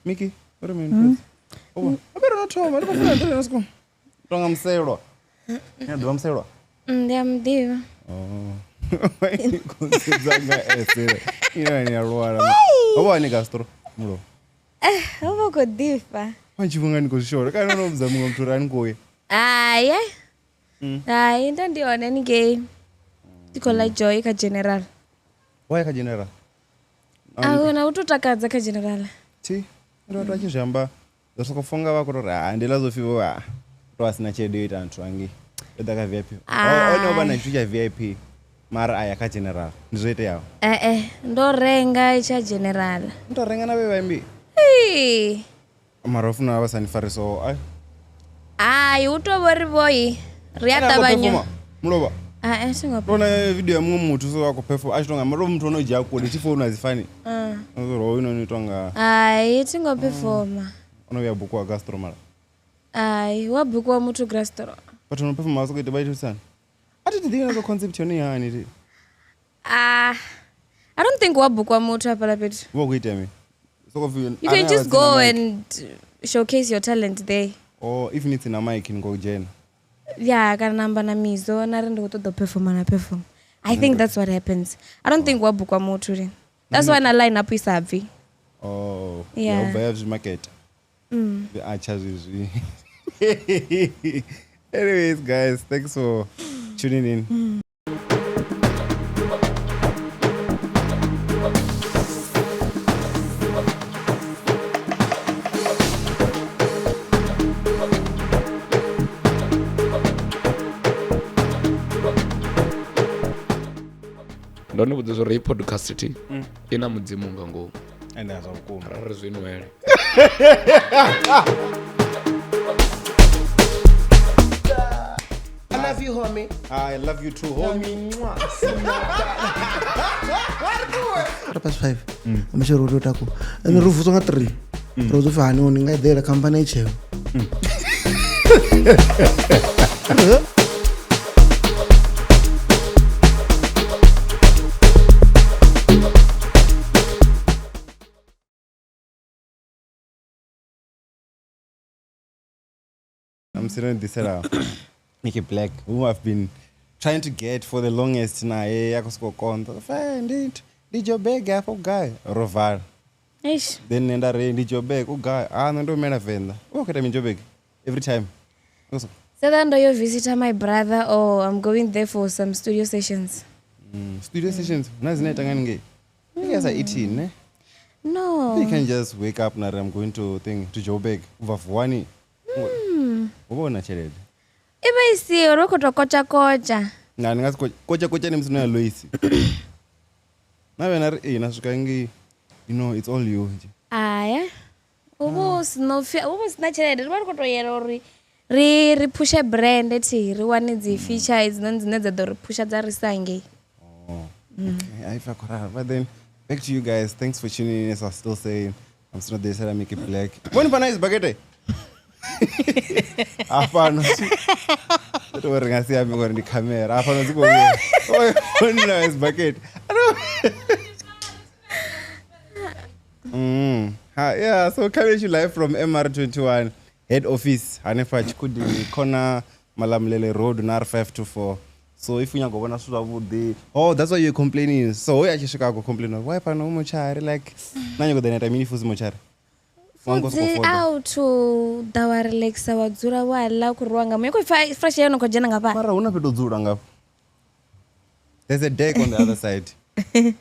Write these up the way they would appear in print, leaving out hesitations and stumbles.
Miki uri mini fhedzi Ovha, abe ro no thoma ndi khou funa ndi no siko tonga muselwa ni a ḓivha muselwa. Ndi a muḓivha. Oh. Khonsedza nga ese ine ni a lwala ho vha ni gastro mulovha. Eh, ho vha khou ḓifha. Wa tshi vhonga ni khou zwi shora kana no vhudza muṅwe muthu uri a ni khou ya. Hai. Hai, ndo ndi hone haningei. Ndi khou ḽa joy kha general. Why kha general? A huna hu tou takadza kha general. Thi, ndo vhathu vha tshi zwi amba ndo soko fonga vha khou tou ri ha ndi ḽa zwo pfhi vho ha to a sina tshelede yo ita nthu hangei yo ḓa kha VIP. One o vha na tshithu tsha VIP mara a ya kha general ndi zwo iteaho. Eh eh, ndo renga tsha general. Ndo renga na vhe vhaimbi. Ee. Mara ufuna vha sa ni farisaho ai. Hai, hu tou vho ri vhoi ri a ṱavhanya. Mulovha. Hai, thi ngo. Ndo vhona video ya muṅwe muthu so a khou perform a tshi tonga mara muthu ono dzhia kule thi founu a dzi fani. Uri hoyu noni tonga. Hai, thi ngo performa. Ono vhuya bukiwa gastro mara. Hai, wa bukiwa muthu gastro. Vhathu no performa vha soko ita vha itisani. A thi ḓivhi na zwa concept yone hani thi. Ah, I don't think wa bukwa muthu hafhaḽa fhethu. Vho khou itea mini? Soko pfi You can just go and showcase your talent there. Oh, if ni tsina mic ni khou dzhena. Yeah, kana na amba na mizo na ri ndi khou ṱoḓa u performa na perform. I think that's what happens. I don't think wa bukwa muthu lini. That's why na line up i sa bvi. Oh, Yeah. ya u bva ya zwi market. Zwi atsha zwezwi. Anyways, guys, thanks for tuning in. Ndo ni vhudza uri heyi podcast thi i na mudzimu nga ngomu. Ende a zwa vhukuma. Ra ri zwi nwele. I love you, homie. I love you too, homie. Quarter past 5 amatshelo ro tea u takuwa ende ro vuswa nga 3 ro dzo pfi hani ni nga eḓela khamphani i tsheo. I'm sitting ḓisela Nicky Black, who I've been trying to get for the longest naye ya khou sokou konḓa. Fine, ndi ndi Joburg hafha u gai? Ro vala. Eish. Then nṋe nda ri ndi Joburg u gai? Ah, nṋe ndo humela Venḓa. U vha khou ita mini Joburg? Every time. So that ndo yo visita my brother or I'm going there for some studio sessions. Studio sessions huna dzine ita ngani ngei? You guys are eating, ne? No. You can just wake up na ri I'm going to thing to Joburg. Ubva vuwani. U vha u na tshelede. I vha i siho ri khou tou kotsha kotsha. Nga ni nga si kotsha kotsha ni musi no ya Loisi. Na vhuya na ri ee na swika ngei. You know, it's all you. Aya. U vha u si no pfi u vha u si na tshelede ri vha ri khou tou yela uri ri ri phushe brand thi ri wane dzi feature hedzinoni dzine dza ḓo ri phusha dza ri sa ngei. Oh. Okay, I forgot. But then back to you guys. Thanks for tuning in. As I was still saying, I'm still there. Said I make it black. Mboni pana izi bucket? Hapana. To ri nga si ambe ngori ndi camera. Hapana dzi khou vhuya. Mboni na izi bucket. Ha, yeah, so coming to you live from MR21 head office hanefha Tshikudini corner Malamulele Road na R524. So if you nyago vhona zwithu zwavhuḓi, oh that's why you're complaining. So hoyo a tshi swika a khou complain why fhano hu motshari like na nyago ḓa na ita mini fusi motshari. Wango soko Fudzi foda. out ḓa wa relaxa wa dzula wa ḽa u khou rwiwa nga muya. Khou pfa fresh air no khou dzhena ngafha. Mara huna fhethu ho dzula ngafha. There's a deck on the other side.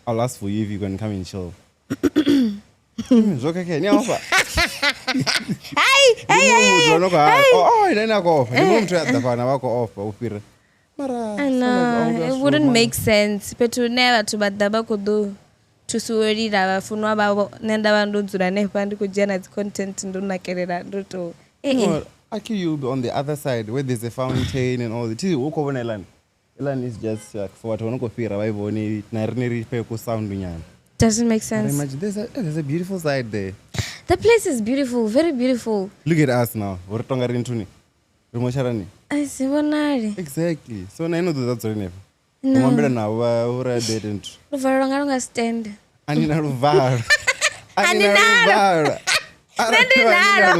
I'll ask for you if you can come and chill. Zwo khakhea ni afha. Hai, hai, Ndi muṅwe muthu hai. ano khou oh, oh, ine na khou ofha. Ndi muṅwe muthu a ḓa fhano vha khou ofha u fhira. Mara I know, it wouldn't make sense. Fhethu hune vhathu vha ḓa vha khou ḓo thusiwa u lila vhafunwa vhavho nṋe nda vha ndo dzula hanefha ndi khou dzhia na dzi content ndo nakelela ndo tou eh, eh. No, actually you'll be on the other side where there's a fountain and all the thi u khou vhona Elani. Elani is just for vhathu vha no khou fhira vha i vhone na riṋe ri fhe ku sound nyana. Doesn't make But sense. imagine there's a beautiful side there. The place is beautiful, very beautiful. Look at us now. Ri tonga ri nthuni. Ri motsharani. A si vhonali. Exactly. So na ino ḓo dzula henefho. No. U ambela navho vha uri a date nthu. Luvalo lwanga lu nga stand. Ani na luvalo. Ani na Ani nalo. luvalo. Nṋe ndi nalo.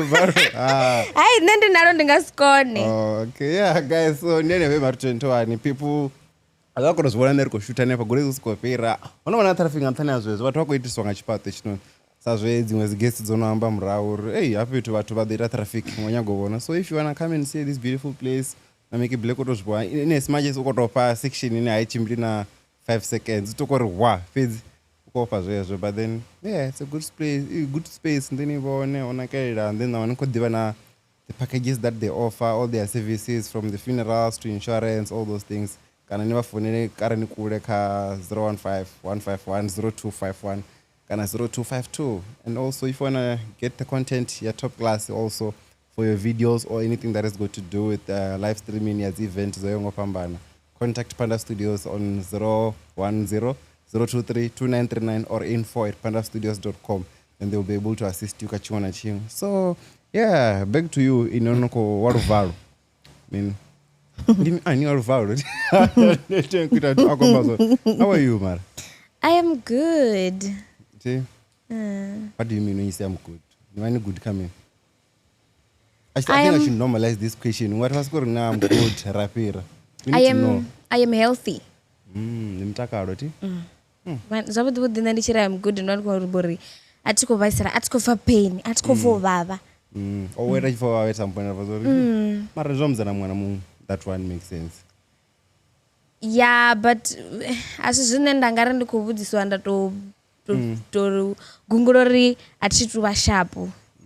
Ah. Hai, nṋe ndi nalo, ndi nga si kone. Oh, okay, yeah, guys. So ndi henefho MR21 people a vha kona u zwi vhona nṋe ri khou shutha hanefha goloi dzi sokou fhira ho no vha na traffic nga nṱhani ha zwezwo vhathu vha khou itiswa nga tshifhaṱo hetshinoni sa zwe dziṅwe dzi guest dzo no amba murahu uri ei hafha fhethu vhathu vha ḓo ita traffic ngo nyago u vhona. So if you wanna come and see this beautiful place na Mickey Black u to zwi vhona in as much as u khou tou fha section ine a i tshimbili na 5 seconds u to kori wa fhedzi u khou fha zwezwo, but then yeah, it's a good space, a good space. Ndi ni vhone o nakelela and then na ni khou ḓivha na the packages that they offer, all their services from the funerals to insurance, all those things. Kana ni vha founele kare ni kule kha 015 151 0251 kana 0252. And also if you wanna get the content ya top class also for your videos or anything that has got to do with live streaming ya dzi event dzo yaho nga u fhambana, contact Panda Studios on 010 023 2939 or info@pandastudios.com and they will be able to assist you ka tshiṅwe na tshiṅwe. So yeah, back to you inonoko wa luvalo. Min ndi ani wa luvalo. How are you, Mara? I am good. See? What do you mean when you say I'm good? You are good coming. I think I should normalize this question. What was going on? I'm good, Rapira. We need to know. I am healthy. Ni mutakalo ti? Zwavhuḓi vhuḓi nṋe ndi tshi ri I'm good, ndo ndi khou uri a thi khou vhaisala, a thi khou pfa pain, a thi khou pfa u vhavha. O weta tshi pfa vhavha at some point vha zori mara zwa mudzana muṅwe na muṅwe, that one makes sense. Yeah, but a si zwine nda nga ri ndi khou vhudzisiwa nda tou gungula uri a thi tu vha sharp.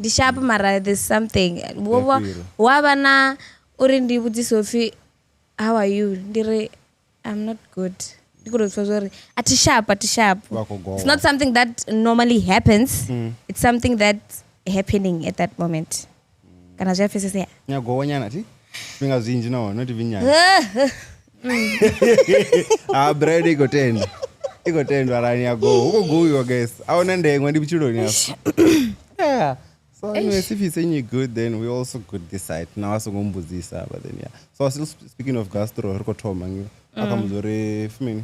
Ndi sharp mara there's something. Wa vha na uri ndi vhudzise upfi how are you, ndi ri I'm not good. Ndi khou tou pfa zwa uri a thi sharp, a thi sharp. It's not something that normally happens. It's something that's happening at that moment. Kana zwi a pfesesea? Nyagowa nyana thi? Zwifhinga zwinzhi nahone, not even nyana. Ah, bread i khou tenda. I khou tendwa arali ya gowa. Hu khou gowiwa guys. A huna ndengwa ndi vhutshiloni hafha. Yeah. So anyways, if you saying you're good, then we also good this side. Now a songo mbudzisa, but then yeah. So still speaking of gastro, ri khou thoma nge. Aka mbudzo uri fumini,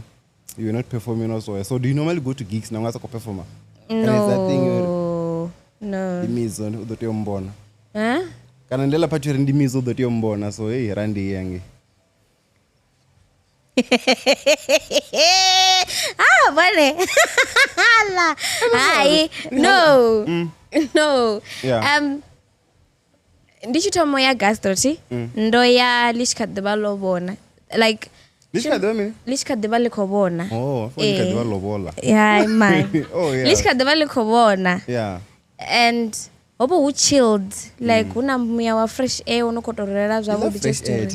you're not performing also. So do you normally go to gigs na nga sa khou performa? Kana is that thing No. No. Ndi mizo u ḓo tea u mbona. Huh? Kana ndi ḽa phathi uri ndi mizo u ḓo tea u mbona, so hey, ra ndi yange. Ah, bone. Hai, no. No. Yeah. Ndi tshi thoma ya gastro thi, ndo ya ḽi tshi kha ḓi vha ḽo vhona. Like Ḽi tshi kha ḓi vha mini? Ḽi tshi kha ḓi vha ḽi khou vhona. Oh, ḽi kha ḓi vha ḽo vhola. Yeah, man. Oh, yeah. Ḽi tshi kha ḓi vha ḽi khou vhona. Yeah. And ho vha hu chilled, like hu na muya wa fresh air u no khou tou relela zwavhuḓi fresh air.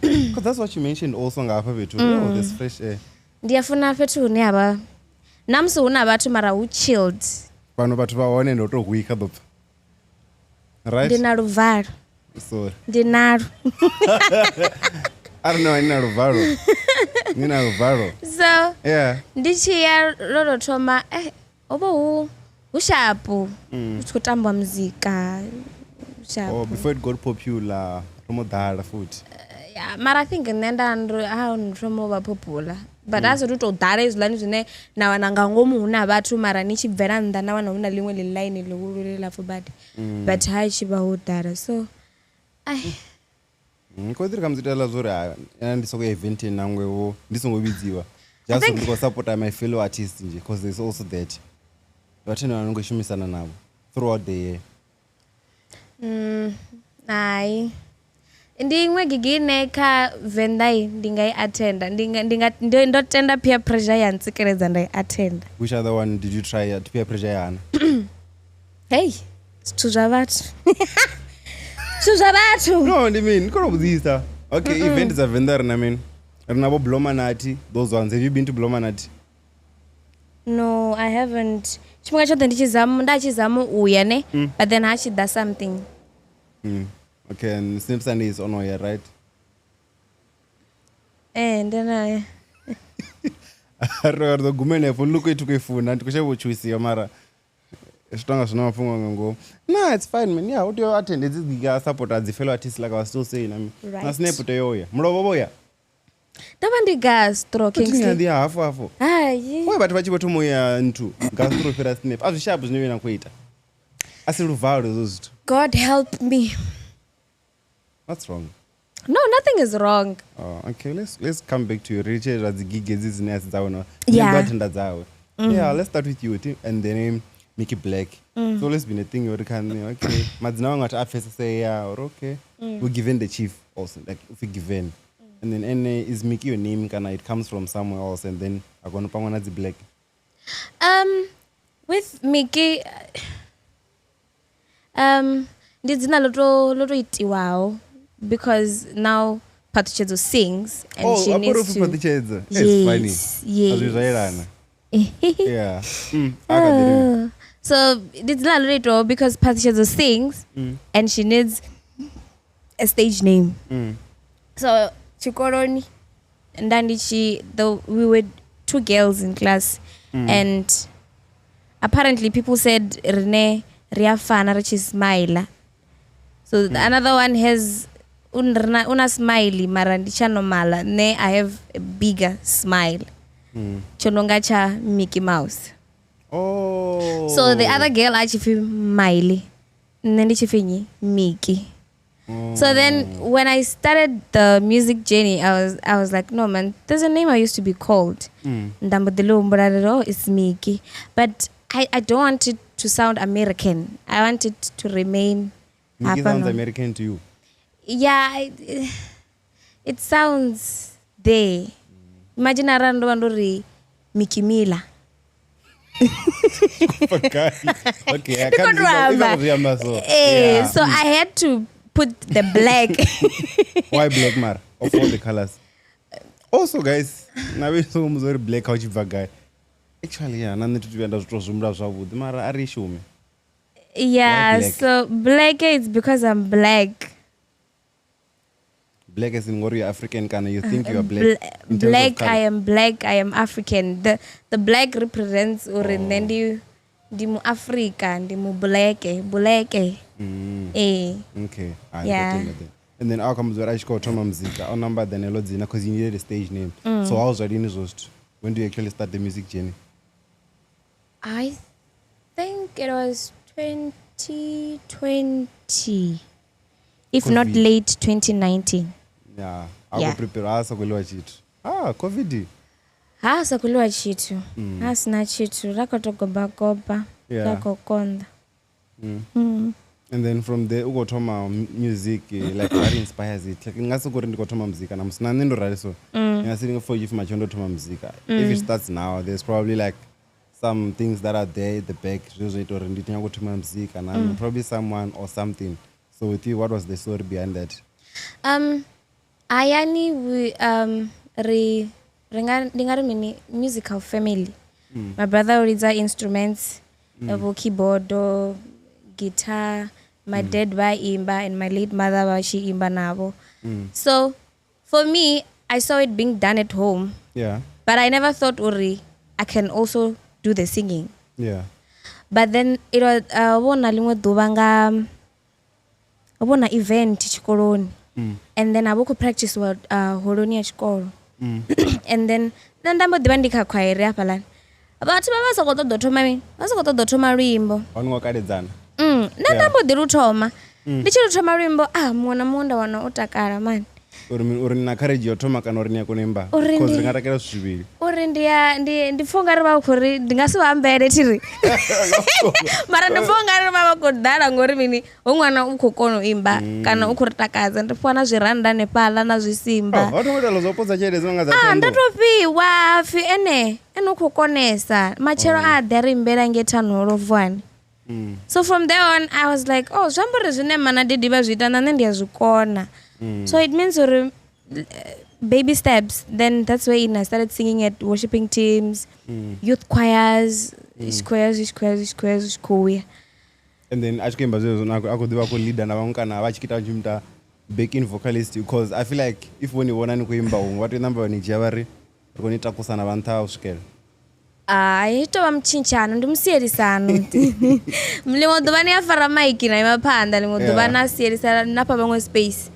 Because that's what you mentioned also nga hafha fhethu. Oh, there's fresh air. Ndi a funa fhethu hune ha vha na musi hu na vhathu mara hu chilled. Fhano vhathu vha hone ndo to hwika ḓo pfa. Right? Ndi na luvalo. Sorry. Ndi nalo. I don't know, ni na luvalo. Ni na luvalo. So, yeah. Ndi tshi ya lwo thoma ho vha hu sharp. Hu tshi khou tamba muzika. Sharp. Oh, before it got popular, ro mo ḓala futhi. Yeah, mara I think nṋe nda ndo ha ndo thoma u vha popular. But a sathu tou ḓala hezwiḽani zwine na wana nga ngomu hu na vhathu mara ni tshi bvela nnḓa na wana hu na ḽiṅwe ḽi line ḽihulu ḽilapfhu badi. But ha tshi vha ho ḓala, so ai. Ko ḓiri kha musi ita ḽa zwo uri ha, ndi soko ya eventini nangwe vho ndi songo vhidziwa. Just ndi khou support my fellow artists nje, because there's also that. Vhathu vhane vha ngo shumisana navho throughout the year. Hai. Ndi iṅwe gigi ine kha Venḓa ndi nga i attenda. Ndi ndo tenda peer pressure ya ntsikeledza nda i attenda. Which other one did you try at peer pressure ya hana? Hey, zwithu zwa vhathu. Zwithu zwa vhathu. No, ndi mini? Ndi khou vhudzisa. Okay, event dza Venḓa ri na mini? Ri na vho Blomanati, those ones. Have you been to Blomanati? No, I haven't. Tshifhinga tshoṱhe ndi tshi zama, nda tshi zama u ya ne, but then ha tshi ḓa something. Okay, and Snap Sunday is on here, right? Ndi na. Ri ḓo guma henefho, look ithu khou i funa, ndi khou shavha u tshuwisiwa mara zwi tonga zwi na mafhungo nga ngomu. No, it's fine, man. Yeah, u tea u attend hedzi giga support dzi fellow artists like I was still saying. I mean, Right. Na Snap u tea u ya. Mulovha vho ya? Ndo vha ndi gastro, Futhi Kingsley. ndi ya hafu hafu. Hai. Why vhathu vha tshi vho thoma u ya nthu gastro fhira Snap? A zwi sharp zwine vhena khou ita. A si luvalo hezwo zwithu. God help me. What's wrong? No, nothing is wrong. Oh, okay, let's come back to you. Ri tshi zwa dzi gig hedzi dzine a si dzawe no. Yeah. Ndo attenda dzawe. Yeah, let's start with you Tim, and then Mickey Black. It's always been a thing uri kha nṋe, okay. Madzina vhaṅwe vhathu a pfesesea or okay. We given the chief also, like if we given. And then ene is Mickey your name kana it comes from somewhere else and then a kona u pangwa na dzi Black. With Mickey, ndi dzina ḽo to itiwaho because now Phathutshedzo sings and Oh, she a needs to. Phathutshedzo. It's funny. Yes, yes. A zwi zwa yelana. Yeah. A kha ḓi ri. So ndi dzina ḽo itiwaho because Phathutshedzo sings and she needs a stage name. So tshikoloni nda ndi tshi we were two girls in class and apparently people said rine ri a fana ri tshi smile. So another one has una smiley mara ndi tsha normal. Nṋe I have a bigger smile. Tsho no nga tsha Mickey Mouse. Oh. So the other girl a tshi pfi Miley, nṋe ndi tshi pfi nnyi? Mickey. So then when I started the music journey, I was like, no man, there's a name I used to be called. Nda mbo ḓi ḽi humbula uri, oh, it's Mickey. But I don't want it to sound American. I want it to remain Mickey sounds hafhanoni. American to you. Yeah, it sounds there. Imagine arali ndo vha ndo ri Mickey Miller. Okay. Okay, I Ndi can't khou tou amba. zwi amba so. Eh, Yeah. so I had to put the black. Why black mara? Of all the colors. Also guys, na vhe so mudza uri black how tshi bva gai. Actually yeah, na nṋe thi thu vhuya nda zwi tou zwi humbula zwavhuḓi mara a ri i shume. Yeah, Why black? so black is because I'm black. Black as in ngori you're African kana you think you are black. In terms of Black, color. I am black, I am African. The black represents uri nṋe ndi mu Africa, ndi mu black, black. Eh. Okay. Ah, Yeah. ndo tenda then. And then how comes uri a tshi khou thoma muzika o namba then elo dzina because you needed a stage name. So how zwa lini zwo zwithu? When do you actually start the music journey? I think it was 2020. If not COVID. late 2019. Yeah. A Yeah. ku prepare a sa kuliwa tshithu. Ah, COVID. Ha sa kuliwa tshithu. Ha sina tshithu ra khou tou goba goba. Yeah. Ra khou konḓa. And then from there u khou thoma music like what inspires it? Like nga soko uri ndi khou thoma muzika na musi na nṋe ndo rali so. Nga si for if matshelo ndo thoma muzika. If it starts now there's probably like some things that are there at the back zwe zwa ita uri ndi nyago thoma muzika na probably someone or something. So with you, what was the story behind that? Hayani we ri ri nga ndi nga ri mini musical family. My brother u lidza instruments, vho keyboard, guitar. My dad vha imba and my late mother vha tshi imba navho. So for me, I saw it being done at home, Yeah. but I never thought uri I can also do the singing. Yeah. But then it was vhona ḽiṅwe ḓuvha nga vhona event tshikoloni and then a vho khou practice holoni ya tshikolo and then nṋe nda mbo ḓivha ndi kha khwairi hafhaḽani vhathu vha vha sa khou ṱoḓa u thoma mini vha sa khou ṱoḓa u thoma luimbo. Ho ngo kaledzana. Nṋe nda mbo ḓi lu thoma ndi tshi lu thoma luimbo ah muṅwe na muṅwe nda wana o takala mani. Uri uri ni na courage yo thoma kana uri ni a kona u imba? Uri Cause ndi- ri nga takalela zwithu zwivhili. Uri ndi ya ndi ndi pfha ungari vha khou ri ndi nga si vha ambele thi ri mara ndi pfha ungari vha vha khou ḓala ngori mini ho ṅwana u khou kona u imba kana u khou ri takadza ndi fhiwa na zwiranda hanefhaḽa na zwisimba. Oh, ho thoma u itela zwo posa tshelede dzi no nga dza Ah, ndo thendo. to fhiwa pfi ene ene u khou konesa matshelo a ḓe a ri imbela ngei thanholo vuwani. So from there on I was like, oh zwi amba uri zwine mma na didi vha zwi ita na nṋe ndi a zwi kona. So it means uri baby steps. Then that's when I started singing at worshiping teams, youth choirs, choirs, choirs, choirs, khou ya. And then a tshi khou imba zwezwo na a khou ḓivha khou leader na vhaṅwe kana vha tshi khou ita vha tshi muita backing vocalist because I feel like if vho ni vhona ni khou imba huṅwe vha tea u namba vha ni dzhia vha ri ri khou ni takusa na vha nṱha u swikela. Hai, tou vha mutshintshano ndi musielisano. Ḽiṅwe ḓuvha ni a fara maiki na ima phanḓa ḽiṅwe ḓuvha Yeah. na sielisana na fha vhaṅwe space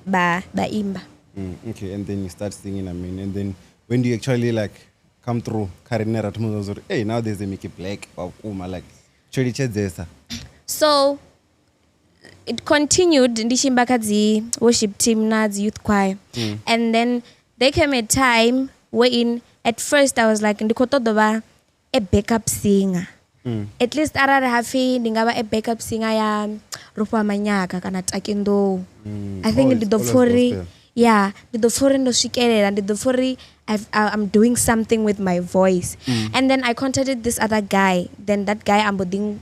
ba imba. Okay, and then you start singing, I mean, and then when do you actually like come through kha riṋe ra thoma u zwa uri hey now there's a Mickey Black wa vhukuma like tsho litshedzesa. So it continued ndi tshi imba kha dzi worship team na dzi youth choir. And then there came a time wherein at first I was like ndi khou ṱoḓa u vha a backup singer. At least arali hapfi ndi nga vha a backup singer ya Rofhiwa Manyaka kana Taki Nḓou. I think Oh, ndi it's ḓo always pfha uri gospel. yeah, ndi ḓo pfha uri ndo swikelela, ndi ḓo pfha uri I'm doing something with my voice. And then I contacted this other guy. Then that guy ambo ḓi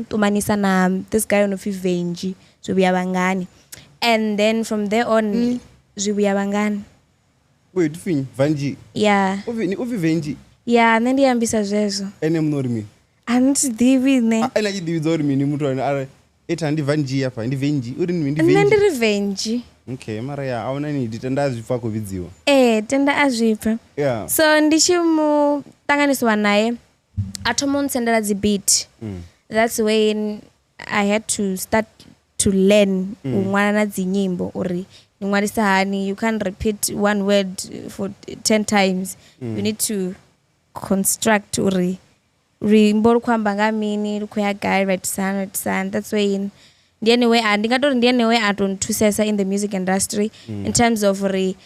nṱumanisa na this guy ono pfi Venji, Zwivhuya Vhangani. And then from there on Zwivhuya Vhangani. Wait, upfi Vanji. Yeah. Upfi upfi Venji. Yeah, nṋe ndi ambisa zwezwo. Ene muṋe uri mini? A ni thi ḓivhi nṋe. A ene a tshi ḓivhidza uri mini muthu ane a ri etha ndi Vanji afha, ndi Venji. Uri ndi mini ndi Nṋe ndi Venji. ri Venji. Okay, mara ya ahuna need tenda a zwi pfa a khou vhidziwa. Ee, tenda a zwi pfa. Yeah. So ndi tshi mu ṱanganisiwa naye a thoma u ntsendela dzi beat. That's when I had to start to learn u ṅwala na dzi nyimbo uri ni ṅwalisa hani. You can't repeat one word for 10 times. You need to construct uri luimbo lu khou amba nga mini, lu khou ya gai, right son, right son. That's when ndi ene we a ndi nga tori ndi ene we a to nthusesa in the music industry in terms of uri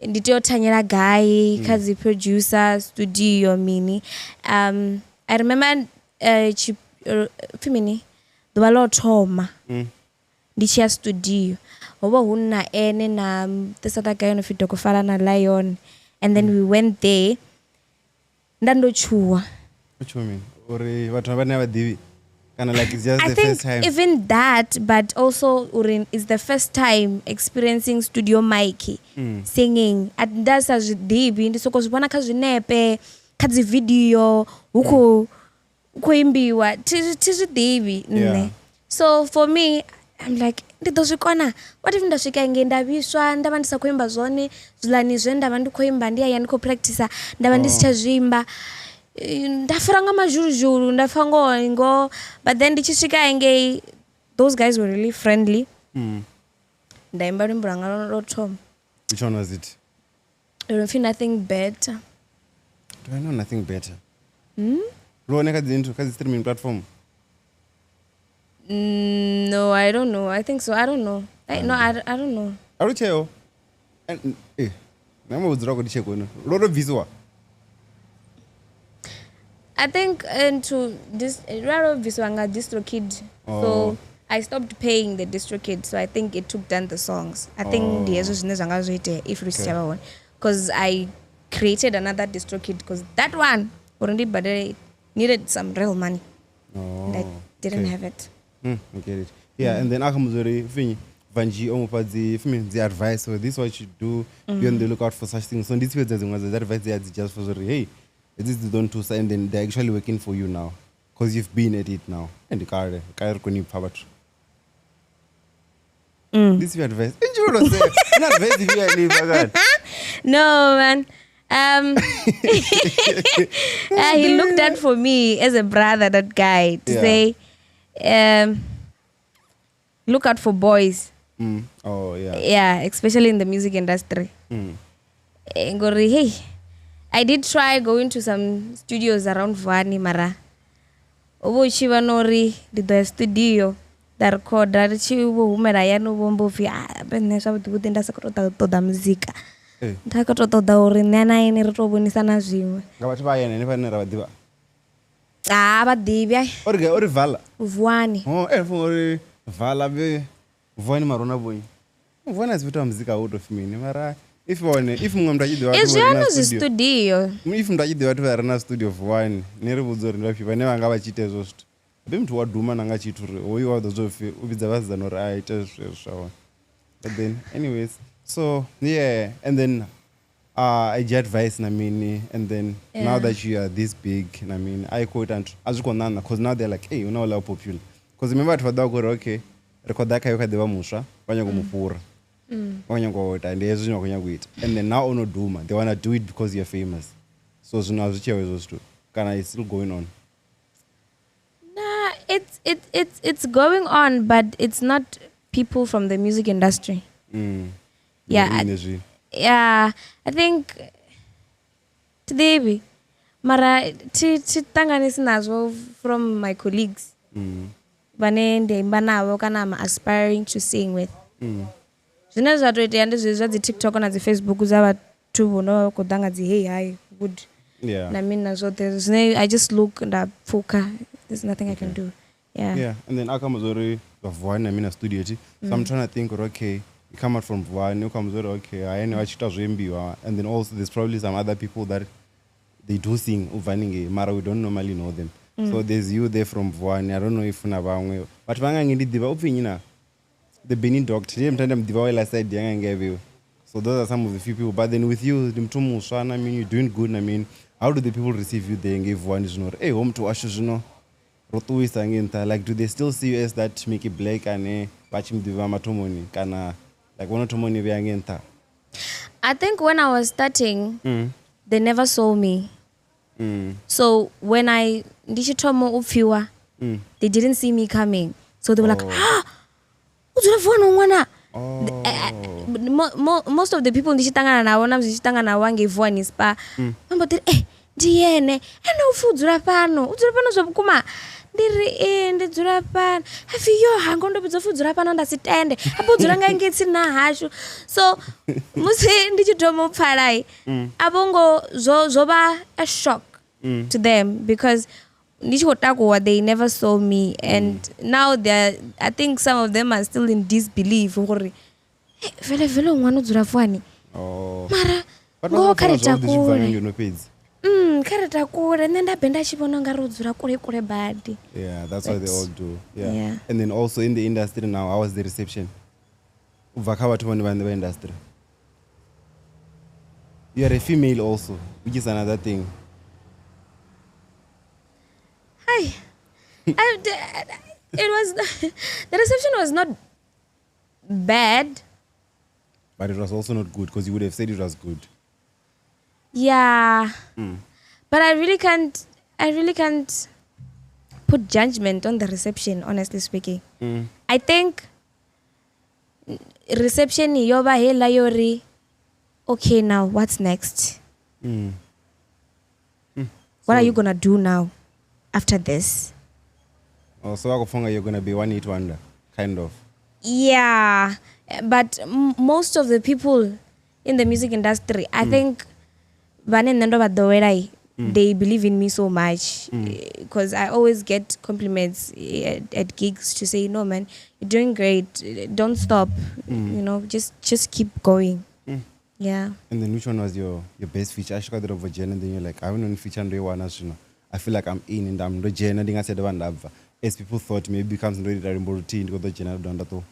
ndi tea u thanyela gai kha dzi producer studio mini. I remember pfi mini ḓuvha ḽo thoma ndi tshi ya studio ho vha hu na ene na this other guy ono pfi Dokofala na Lion, and then we went there nda ndo tshuwa. U tshuwa mini? Uri vhathu vhane a vha ḓivhi kana like it's just I the think first time. even that, but also uri it's the first time experiencing studio mic singing. A nda sa zwi ḓivhi, ndi soko zwi vhona kha zwinepe, kha dzi video, hu khou imbiwa, thi zwi ḓivhi nṋe. Yeah. So for me, I'm like, ndi ḓo zwi kona. What if nda swika ngei nda vhiswa, nda vha ndi sa khou imba zwone, zwiḽani zwe nda vha ndi khou imba ndi hayani ndi khou practice, nda vha ndi si tsha zwi imba. Nda fara nga mazhuluzhulu, nda pfa ngoho ngoho. But then ndi tshi swika ngei, those guys were really friendly. Nda imba luimbo lwanga lwo thoma. Which one was it? Lu pfi Nothing Better. Do I know Nothing Better? Lu hone kha dzi nthu, kha dzi streaming platform? No, I don't know. I think so. I don't know. I don't know. A lu tsheo? Na mo dzula khou ndi tsheko ino. Lwo to bvisiwa? I think to this lwa bvisiwa nga DistroKid. Oh. So I stopped paying the DistroKid, so I think it took down the songs. I think ndi hezwo zwine zwa nga zwo itea if lu si tsha vha hone. Because I created another DistroKid because that one uri ndi badele needed some real money. Oh, And I didn't okay. have it. I get it. Yeah, and then a kha mudza uri pfi Vanji o mufha dzi pfi mini, dzi advice, so this is what you do, be on the lookout for such things. So ndi tsifhedza dziṅwe dza dzi advice dzi a dzi just for uri hey, this is don't thusa, and then they're actually working for you now because you've been at it now. And kale kale ri koni pfa vhathu. This is your advice. Nje ro say, na advice if you are leave God. No, man. He looked out for me as a brother, that guy, to Yeah. say, look out for boys. Oh, yeah. Yeah, especially in the music industry. Ngori, hey, I did try going to some studios around Vuwani, mara. Ubo tshi vha no uri ndi ḓo ya studio nda recorda, ri tshi vho humela hayani vho mbo pfi, ah, be nṋe zwavhuḓi vhuḓi nda sa khou tou ṱoḓa muzika. Nda khou tou ṱoḓa uri nṋe na ene ri tou vhonisana zwiṅwe. Nga vhathu vha hayani hanefha vhane ra vha ḓivha. Ah, vha ḓivhi, ai. Ori gai, ori Vala. Vuwani. Oh, funga uri Vala be Vuwani mara una vhonyi. Vuwani a si fhethu ha muzika hu to pfi mini, mara if hone, if muṅwe muthu a tshi ḓivha vhathu Izwi vha re na hano zwi studio. studio. If muthu a tshi ḓivha vhathu vha re na studio Vuwani, ni ri vhudze uri ndi vhafhio vhane vha nga vha tshi ita hezwo zwithu. Habe muthu wa duma na nga tshithu uri hoyu wa ḓo zwo pfi u vhidza vhasidzana uri a ite zwezwo zwa hone. But then anyways, so yeah, and then I dzhia advice na mini, and then now that you are this big na mini, I quote and a zwi khou ṋaṋa because now they're like, hey, una uḽa popular. Because remember vhathu vha ḓo vha khou uri okay, ri khou ḓa khayo kha ḓivha muswa, vha nyago mu fhura. Vha nyago ita ndi hezwi zwine vha khou nyago ita. And then now ono duma, they wanna do it because you're famous. So zwino a zwi tsheo hezwo zwithu. Kana it's still going on. Nah, it's going on, but it's not people from the music industry. Yeah, Ndi hezwi. Yeah, I think thi mara thi thi ṱanganisi nazwo from my colleagues. Vhane ndi imba navho kana I'm aspiring to sing with. Zwine zwa to itea ndi zwezwi zwa dzi TikTok na dzi Facebook dza vhathu vho no vha khou ḓa nga dzi hey hi good na mini na zwoṱhe zwine I just look nda pfukha. There's nothing I can do. Yeah. Yeah, and then akamba zori Vuwani na mina studio ti. So I'm trying to think, okay, you come out from Vuwani, you come zori okay, I know achita zvoimbiwa, and then also there's probably some other people that they do sing uvaninge, mara we don't normally know them. So there's you there from Vuwani. I don't know if una vamwe. But vanga ngindidiva upfi nyina the Benin doctor. Ndiye mtanda mdiva wela side yanga ngeviwe. So those are some of the few people. But then with you, ndi muthu muswa, I mean, you're doing good. I mean, how do the people receive you there ngei Vuwani zwino? Hey, home to washu zwino. Ro ṱuwisa ngei nṱha. Like, do they still see you as that Mickey Black ane vha tshi muḓivha mathomoni kana like vhono thoma u ni vhea ngei nṱha? I think when I was starting, they never saw me. So when I ndi tshi thoma u pfiwa, they didn't see me coming. So they were like, ah, u dzula Vuwani ṅwana. Most of the people ndi tshi ṱangana navho na musi ndi tshi ṱangana navho hangei Vuwani Spa, vha mbo ḓi ri, eh, ndi yene ene upfi u dzula fhano, u dzula fhano zwa vhukuma. Ndi ri ee ndi dzula fhano. Hapfi yo hango ndo vhudzwa upfi u dzula fhano nda si tende, hafha u dzula nga ngei tsini na hashu. So musi ndi tshi thoma u pfala, a vho ngo zwo vha a shock to them because ndi tshi khou takuwa they never saw me, and now they are, I think some of them are still in disbelief gore hey, vele vele ṅwana u dzula Vuwani. Mara ngoho kha ri takule. Ngeno fhedzi. Kha ri takule nṋe nda be nda tshi vhona ungari u dzula kule kule badi. Yeah, that's what they all do. Yeah. Yeah. And then also in the industry now, how was the reception? U bva kha vhathu vhone vhaṋe vha industry. You are a female also, which is another thing. Hi. It was the reception was not bad. But it was also not good, because you would have said it was good. Yeah. But I really can't put judgment on the reception, honestly speaking. I think reception yo ba hela yori, okay, now what's next? What are you going to do now after this? Oh, so akufunga you're going to be one hit wonder, kind of. Yeah, but most of the people in the music industry, I think vhane nṋe ndo vha ḓowela, they believe in me so much, because I always get compliments at gigs to say, no man, you're doing great, don't stop, you know, just keep going. Yeah. And then which one was your best feature? I should have Jen, and then you're like, I haven't feature ndo iwana zwino. I feel like I'm in and I'm ndo dzhena, ndi nga si dovha nda bva. As people thought, maybe comes ndo ita luimbo luthihi, ndi khou ḓo dzhena ndo nda ṱuwa.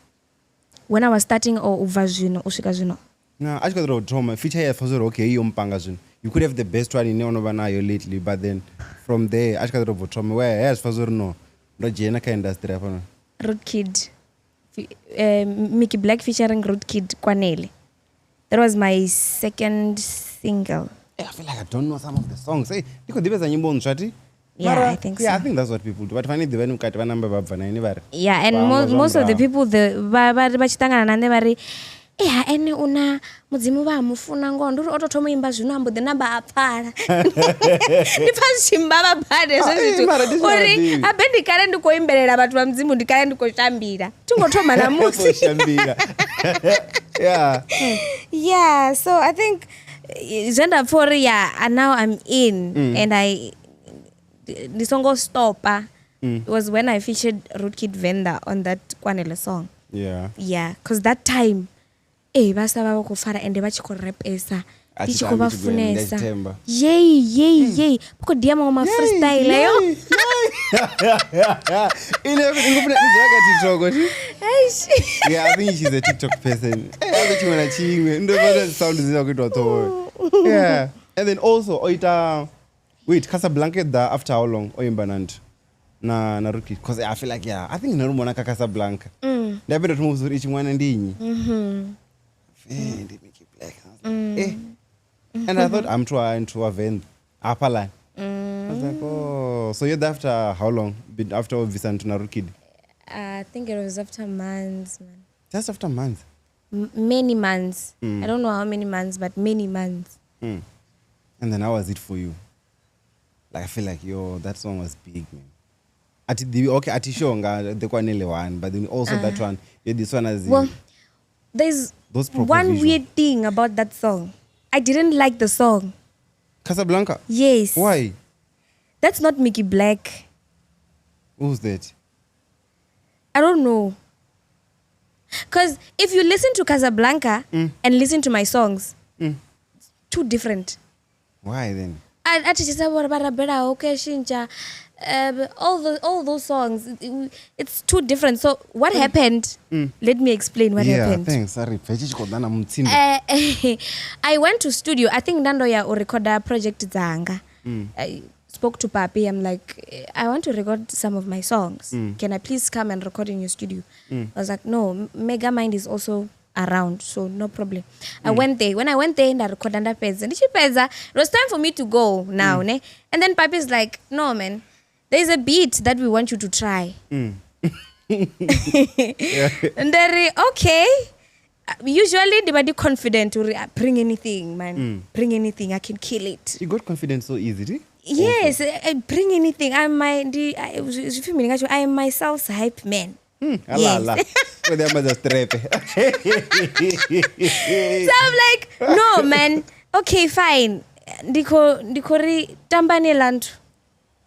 When I was starting or u bva zwino, u swika zwino? Na, a tshi khou ḓo thoma, feature ya pfa zwo uri, okay, yo mpanga zwino. You could have the best one ine ono vha nayo lately, but then from there, a tshi kha ḓo bva thoma, where ya zwi pfa zwo uri no, ndo dzhena kha industry hafhanoni. Road Kid. Mickey Black featuring Road Kid Kwanele. That was my second single. I feel like I don't know some of the songs. Hey, ndi khou ḓivhesa nyimbo ntswa ti? Yeah, Mara, I think yeah, so. I think that's what people do. But vhane ḓivha ni vhukati vha namba vha bva na ine vha ri, Yeah, and vha amba zwa most of the murahu. people the vha tshi ṱangana na nṋe vha ri, eh, ha ene u na mudzimu vha mufuna ngoho, ndi uri o to thoma u imba zwino a mbo ḓi namba a pfala. Ndi pfa zwi tshi mbavha badi hezwo Ah, eh, zwithu. mara ndi zwi Uri vhaḓivhi. habe ndi kale ndi khou imbelela vhathu vha mudzimu, ndi kale ndi khou shambila. Thi ngo thoma na musi. Khou shambila. Yeah. Yeah, so I think zwe nda pfa uri, yeah, and now I'm in and I ndi songo stopa. It was when I featured Road Kid Venda on that Kwanele song. Yeah. Yeah, because that time, vha sa vha vha khou fara ende vha tshi khou rapesa. A Ndi tshi tshi khou vha tambi tshigwevho, ndi a funesa. tshi themba. Yey, yey, yey. Vha khou dia maṅwe ma freestyle ayo. Ine ngofuna izwa ka TikTok, othi? Eish. Yeah, I think she's a TikTok person. Eh, a tshingwe na tshingwe. Ndo vha sound dzine khou itwa ṱhoho. Yeah. And then also oita, wait, Casablanca da after how long oimba na nthu? Na Road Kid, because I feel like, yeah, I think ndo mona ka Casablanca. Ndi a thoma uri itshi ṅwana ndi nnyi. Ndi Mickey Black. I was like, eh. And I thought I'm trying to avenge Apalan. I was like, oh, so you're there after how long? Been after Visa and Road Kid? I think it was after months, man. Just after months? Many months. I don't know how many months, but many months. And then how was it for you? I feel like, yo, that song was big, man. A thi ḓivhi, okay, a thi sure nga the kwanele one, but then also that one yo ḓiswa na dzi Well, there's Those proper one visual. weird thing about that song. I didn't like the song. Casablanca. Yes. Why? That's not Mickey Black. Who's that? I don't know. Because if you listen to Casablanca and listen to my songs, it's too different. Why then? A thi tshi vhori vha rabelaho keshintsha all those songs, it's too different. So what happened? Let me explain what Yeah, happened. thanks. Sorry, pfe tshi khou ḓa na mutsindo. I went to studio. I think nda ndo ya u recorda project dzanga. I spoke to Papi. I'm like, I want to record some of my songs. Can I please come and record in your studio? I was like, no, Megamind is also around, so no problem. I went there. When I went there, nda recorda nda fhedza. Ndi tshi fhedza, it was time for me to go now, ne? And then Papi's like, no, man, there's a beat that we want you to try. And they're okay. Usually they be confident to bring anything, man. Bring anything, I can kill it. You got confidence so easy, di? Yes, I bring anything. I'm my I am myself's hype man. Ala ala. Ko ḓi amba dza strepe. So I'm like, no, man. Okay, fine. Ndiko ndiko ri tamba ne lanthu.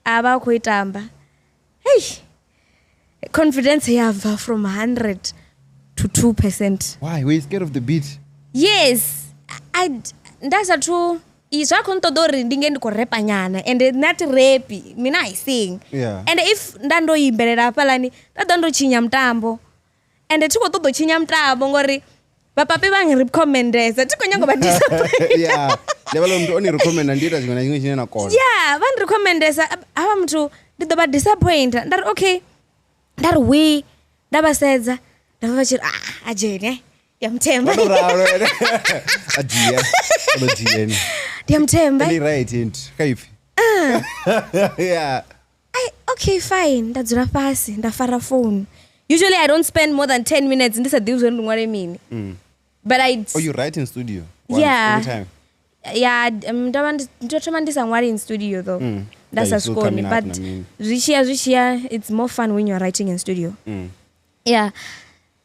Aba khou tamba. Hey. Confidence yabva from 100 to 2%. Why? Were you scared of the beat? Yes. I nda sathu izwi a khou nṱoḓa uri ndi nge ndi khou repa nyana and not rapi mina I sing. Yeah. And if nda ndo imbelela hafhaḽani nda ḓo ndo tshinya mutambo and thi khou ṱoḓa u tshinya mutambo ngori vhapapi vha ngi recommendesa thi khou nyanga u vha disappoint. Yeah. Ndi vhala muthu o ni recommenda ndi ita tshiṅwe na tshiṅwe tshine na kona. Yeah, vha ndi recommendesa havha muthu ndi ḓo vha disappointa. Nda ri okay, nda ri we nda vha sedza nda vha vha tshi ri ah a dzhene ndi a muthemba. Vha tou ralo ene. A dzhia. A ḓo dzhia ene. Ndi a muthemba. Ndi right int. Kha ipfi. Yeah. I, okay fine, nda dzula fhasi nda fara phone. Usually I don't spend more than 10 minutes ndi sa ḓivhi zwori ndi ṅwale mini. But I Oh, you write in studio? Once, Yeah. every time? Yeah, ndo vha ndo thoma ndi sa ṅwali in studio though. Nda Yeah, sa it's still zwikoni, coming up but na mini. zwi tshiya it's more fun when you're writing in studio. Yeah.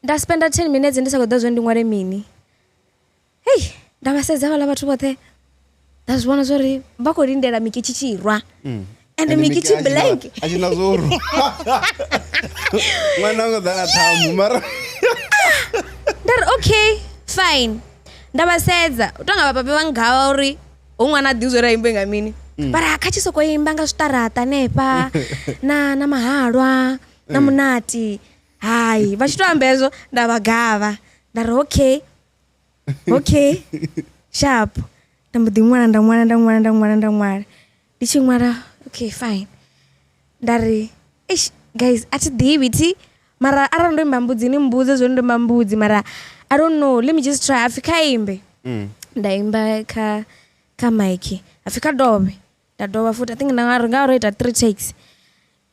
Nda spenda 10 minutes ndi sa khou ḓivha zwori ndi ṅwale mini. Hey, nda vha sedza vhaḽa vhathu vhoṱhe. Nda zwi vhona zwori vha khou lindela Miki tshi tshi rwa. And Ende Miki Miki tshi a tshi na- blank. a tshi na zwo rwa. Ṅwana o ḓa na ṱhamu mara Nda ri okay, fine. Nda vha sedza, u tonga vhapapi vha ngavha uri hu ṅwana a ḓivhi zwori a imbe nga mini. Vha ri kha tshi soko imba nga zwiṱaraṱa hanefha na mahalwa na munati. Hai, vha tshi to amba hezwo nda vha gavha. Nda ri okay. Okay. Sharp. Nda mbo ḓi ṅwala nda ṅwala nda ṅwala nda ṅwala nda ṅwala. Ndi tshi ṅwala okay fine. Nda ri eish guys a thi ḓivhi thi mara arali ndo imba mbudzi ni mbudze zwori ndo imba mbudzi mara I don't know, let me just try. Apfi kha imbe. Nda imba kha mic. Apfi kha dovhe. Nda dovha futhi. I think nda nga ri nga ro ita 3 takes.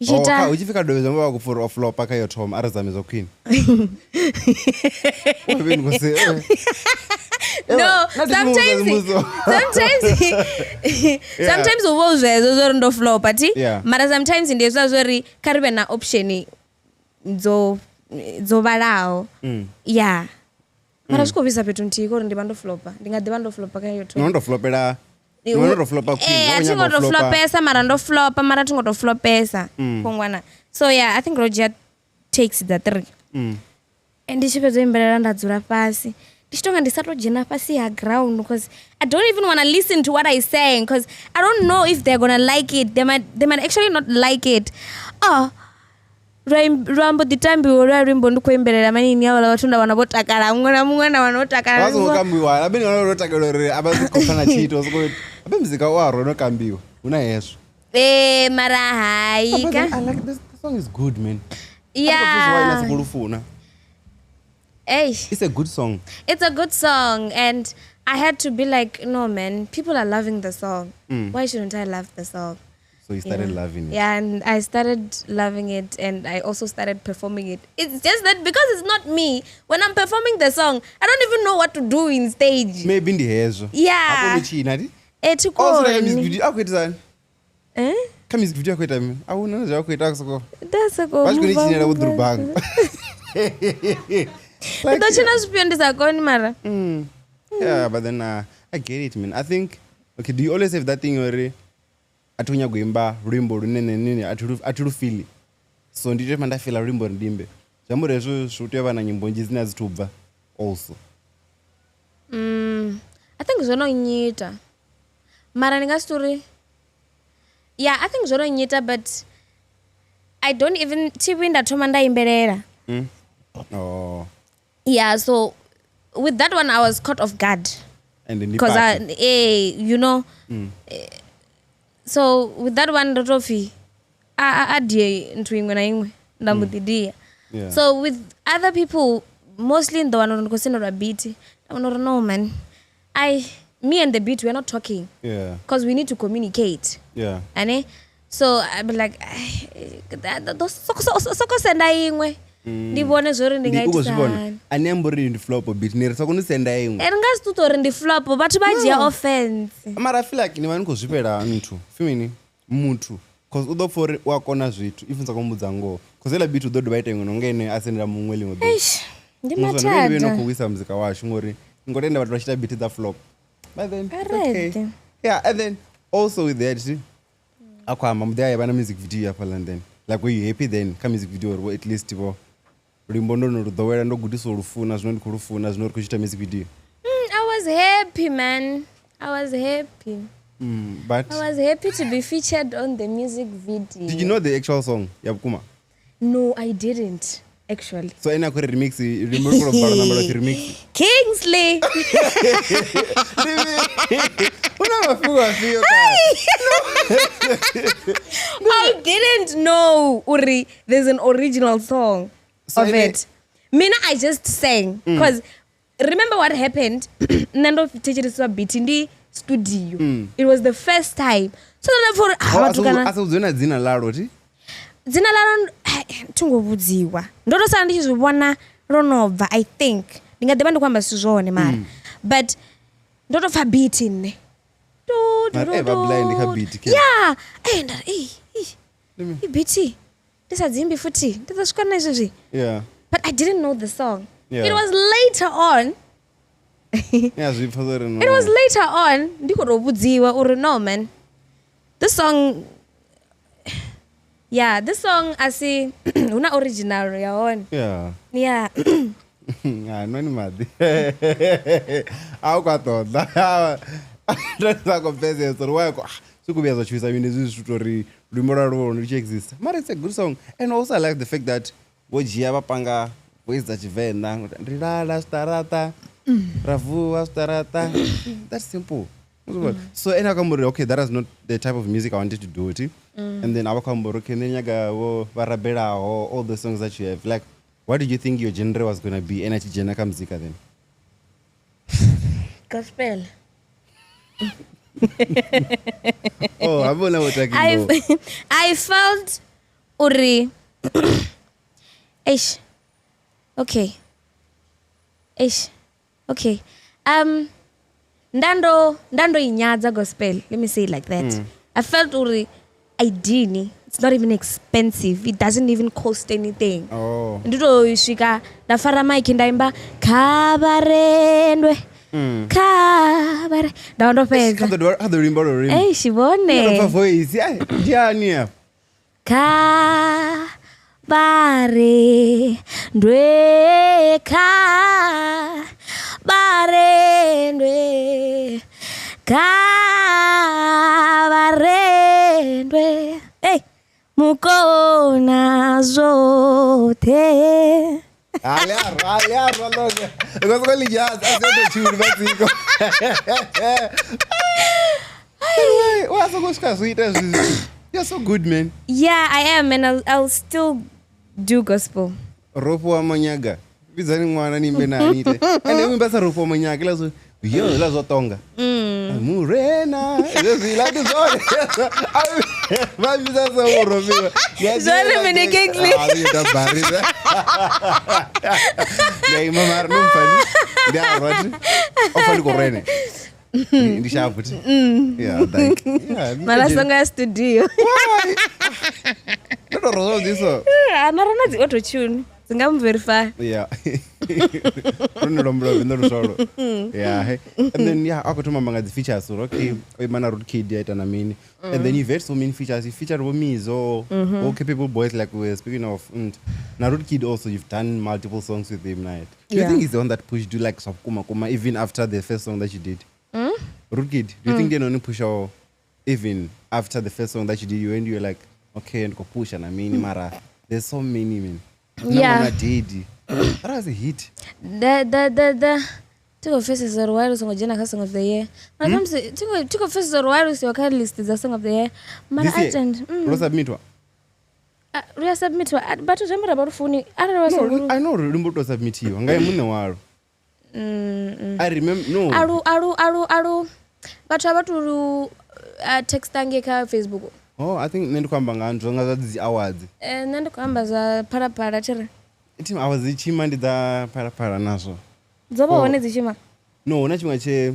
Ndi tshi Oh, ita hu tshi pfi kha dovhe zwi amba vha khou pfa uri o flopa kha yo thoma a ri zame zwa khwine. O vhe ni khou se- No, na ndi sometimes mbudzo. sometimes u vha u zwezwo zwori ndo flopa thi Yeah. mara sometimes ndi hezwiḽa zwori kha ri vhe na option dzo vhalaho. Yeah. Mara zwi khou vhisa fhethu nthihi kori ndi vha ndo flopa. Ndi nga ḓi vha ndo flopa kha yo thoma. No ndo flopela. No ndo flopa khwine. Eh, a thi ngo to flopesa mara ndo flopa mara thi ngo to flopesa. Khongwana. So yeah, I think ro dzhia takes dza 3. And ndi tshi fhedza u imbelela nda dzula fhasi. Ndi tshi tonga ndi sa to dzhena fhasi ha ground because I don't even want to listen to what I sang because I don't know if they're gonna like it. They might actually not like it. Oh, lwa mbo ḓi tambiwa lwa luimbo ndi khou imbelela manini havhaḽa vhathu nda wana vho takala muṅwe na muṅwe nda wana o takala. Vha songo kambiwa. Abe ni ndo takalela uri a vha si khou pfa na tshithu soko abe muzika u a ro no kambiwa. Hu na hezwo. Eh, mara hai But ka. I like this, this song is good, man. Yeah. Why lufuna. Hey. It's a good song. It's a good song, and I had to be like, no, man, people are loving the song. Why shouldn't I love the song? So you started loving it. Yeah, and I started loving it, and I also started performing it. It's just that because it's not me, when I'm performing the song, I don't even know what to do in stage. Maybe ndi hezwo. Yeah. Akoni tshina di. Eh, thi Also like koni. music video akuitisani. Eh? Kha music video a khou ita mini? A huna na zwe a khou ita, a soko Nda soko vha tshi khou ni move tshinela vho move. ḓurubanga. Ndi ḓo tshina zwifhio ndi sa koni mara. Yeah, but then I get it, man. I think, okay, do you always have that thing uri a thi nyago imba luimbo lune nene a thi lu fili, so ndi tea nda fila luimbo uri ndi imbe? Zwi amba uri hezwo zwi tea u vha na nyimbo nnzhi dzine a dzi thu bva also. I think zwo no nyita. Mara ndi nga si uri, yeah, I think zwo no nyita, but I don't even thi vhuyi nda thoma nda imbelela. Oh. Yeah, so with that one I was caught off guard. And ndi Because I party. you know. So with that one ndo to pfi a die nthu iṅwe na iṅwe nda mbo ḓi dia. Yeah. So with other people mostly ndo wana uri ndi khou sendelwa beat, nda vhona uri no man, I me and the beat, we're not talking. Because we need to communicate. Ane so I be like, soko senda iṅwe ndi vhone zwori ndi nga Ndi u khou itisa zwi vhona hani. a ni amba uri ndi flop beat, ni ri soko ni senda iṅwe. Ri nga si ṱuṱa uri ndi flop, vhathu vha dzhia offense. Mara I feel like ni vha ni khou zwifhela nthu pfi mini muthu, cause u ḓo pfa uri u a kona zwithu if ni sa khou mbudza ngoho, cause heiḽa beat u ḓo dovha ita iṅwe nonga ene a sendela muṅwe ḽiṅwe ḓuvha. Eish, ndi Muzwa, ni vhe no mathada. khou wisa muzika washu ngori ni khou tenda vhathu vha tshi ita beat dza flop, but then it's okay. Correct. Yeah, and then also with that a khou amba muḓi a vha na music video hafhaḽa, and then like, were you happy then kha music video uri vho at least vho luimbo ndo no lu ḓowela, ndo gudiswa u lufuna, zwino ndi khou lufuna, zwino ri khou tshi ita music video? I was happy, man. I was happy. But I was happy to be featured on the music video. Did you know the actual song ya vhukuma? No, I didn't actually. So ene a khou ri remix, luimbo lu khou tou bvala namba lwa pfi remix. Kingsley. Hu na mafhungo afhio kale? I didn't know uri there's an original song So of it. Mina, I just sang because remember what happened? Nṋe ndo thetshelesiwa beat ndi studio. It was the first time. So then for Oh, a vhathu kana sa vhudziwe na dzina ḽalo ti? Dzina ḽalo thi ngo vhudziwa, ndo to sala ndi tshi zwi vhona lwo no bva. I think ndi nga ḓivha ndi khou amba zwithu zwone mara but ndo to pfa beat nṋe. Tu, tu, Mara, tu, eh, vha blind kha tu. beat, ke. Yeah, nda ri, ei, i beat ndi sa dzimbi futhi ndi ḓo swika na hezwi. But I didn't know the song. It was later on. Ya zwi pfa uri no. It was later on ndi khou tou vhudziwa uri no man, this song, yeah, this song a si hu na original ya hone. Yeah. Ha, nwani maḓi a u khou a ṱoḓa, ndo sa khou pfesesa uri why zwi khou vhuya zwa tshuwisa mini hezwi zwithu uri luimbo lwa lwo lu tshi exist. Mara it's a good song, and also I like the fact that vho dzhia vha panga voice dza Tshivenḓa, ri lala zwiṱaraṱa ra vuwa zwiṱaraṱa, that's simple. So ene a khou amba uri okay, that is not the type of music I wanted to do it, and then a vha khou amba uri okay, nṋe nyaga vho vha rabelaho, all the songs that you have. Like, what did you think your genre was gonna be ene a tshi dzhena kha muzika then? Gospel. Oh, ha vhona vho I, I felt uri eish, okay, eish, okay, ndando inyadza gospel, let me say it like that. I felt uri idini, it's not even expensive, it doesn't even cost anything. Oh. Ndi to swika nda fara mike nda imba khavarendwe khavare, nda vha ndo Kha fhedza. ḓo kha ḓo luimbo lwo luimba. Eish, vhone. Ndo pfa voice ai ndi ani apa? Khavare ndwe khavare ndwe khavare ndwe, hey, mukona zwoṱhe. Ale arwa lone. Because ko lijaz a se tshuri ba tsiko. Anyway, wa so go ska zwi ita zwi. You're so good, man. Yeah, I am, and I'll still do gospel. Ropo wa manyaga. Vhidzani ṅwana ni imbe na ni ite. And then imba sa ropo wa manyaga la zwo yo la zwo tonga. Murena. Zwi la ndi zwone. Vha vhidza sa u ropiwa. Zwone mini, Kingsley? Ah, ndi da barisa. Ya ima mara no mfani. Ndi a rwati. O fani ko rene. Ndi sharp thi. Yeah, thank. Yeah. Mara songo ya studio. Why? Ndo to rola this. Mara na dzi auto tune dzi nga mu verify. Yeah. Ro no lombolo venda lusolo. Yeah. Hey. And then yeah, akho thoma nga dzi features so okay, o ima na Root Kid ya ita na mini. And then you've had so many features. You featured bo Mizo, bo Capable Boys like we were speaking of. And na Root Kid also you've done multiple songs with him, right? Do you Yeah. think he's the one that pushed you like Kuma Kuma even after the first song that you did? Root Kid, do you think they only push or even after the first song that you did, you and you were like, okay, and go push and I mean mara. There's so many, man. Yeah. Didi. That was a hit. The Tico Faces or Wireless songo dzhena kha Song of the Year. Mara khamusi Tico Faces or Wireless yo kha list dza Song of the Year. Mara This year, agent. Ro submitwa. Ri a submitwa vhathu zwi amba uri funi arali vha No, songo I know lumbo to submitiwa. Nga muṋe walo. I remember no. alu alu alu alu vhathu a vha tu lu texta ngei kha Facebook. Oh, I think nṋe ndi khou amba nga nzwo nga zwa dzi awards. Nṋe ndi khou amba zwa Phalaphala thiri Team awards dzi tshima ndi dza Phalaphala nazwo. dzo vha Oh. hone dzi tshima. No, huna tshiṅwe tshe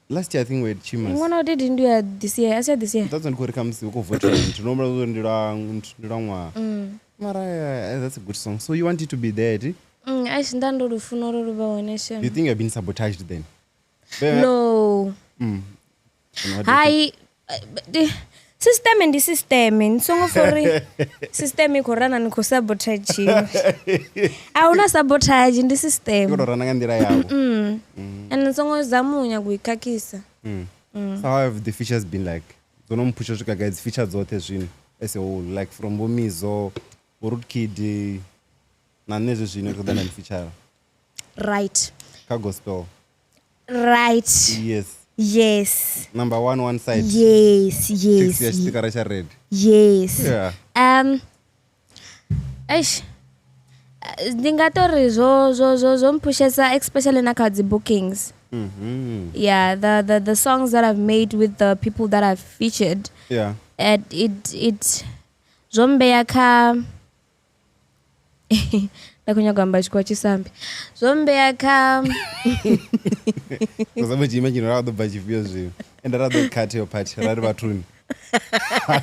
last year I think we had Chimas. Ṅwana wa Didi ndi ya this year, a si ya this year. That's when khori khamusi hu khou votiwa nthu no humbula uri ndi lwa ndi lwa ṅwaha. Mara that's a good song. So you want it to be there, do Aish nda ndo lufuna uri lu vhe hone shem. you think you've been sabotaged then? No. And what do you think? Hai system ndi system ni songo fori system i khou rana ni khou sabotagiwa. A huna sabotage ndi system. I khou tou rana nga nḓila yavho. And ni songo zama u nyaga u i khakhisa. So how have the features been like? Dzo no mphusha u swika gai dzi feature dzoṱhe zwino as a whole like from bo Mizo, bo Root Kid na nṋe zwe zwino ri ḓa na feature Right. kha gospel. Right. Yes. Yes. Number one side. Yes, yes. Six ya tshitikara tsha red. Yes. Yeah. Eish. Ndi nga tori zwo mphushesa especially na kha dzi bookings. Yeah, the songs that I've made with the people that I've featured. Yeah. It zwo mbeya kha nda khou nyaga u amba tshikhuwa tshisambi. Zwo mbeya kha Because I'm imagine ra ḓo bva tshifhio zwino. Ende ra ḓo cut your part ra ri vhathuni.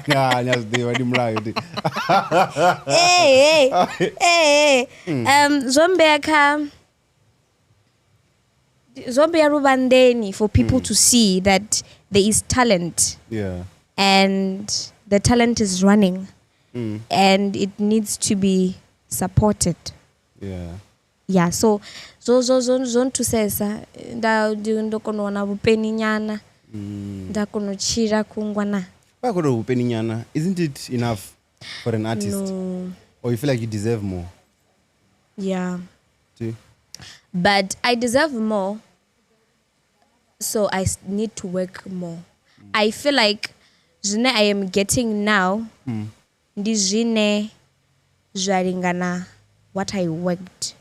Nya nya zwi ḓivha ndi mulayo ndi. Hey, hey, hey. Zwo mbeya kha zwo mbeya luvhanḓeni for people to see that there is talent. Yeah. And the talent is running. And it needs to be supported. Yeah. Yeah, so zwo nthusesa nda ndo kona u wana vhupeni nyana. Nda kona u tshila khungwa na. Vha khou tou vhupeni nyana, isn't it enough for an artist? No. Or you feel like you deserve more? Yeah. Do you? But I deserve more, so I need to work more. I feel like zwine I am getting now ndi zwine zwa lingana what I worked.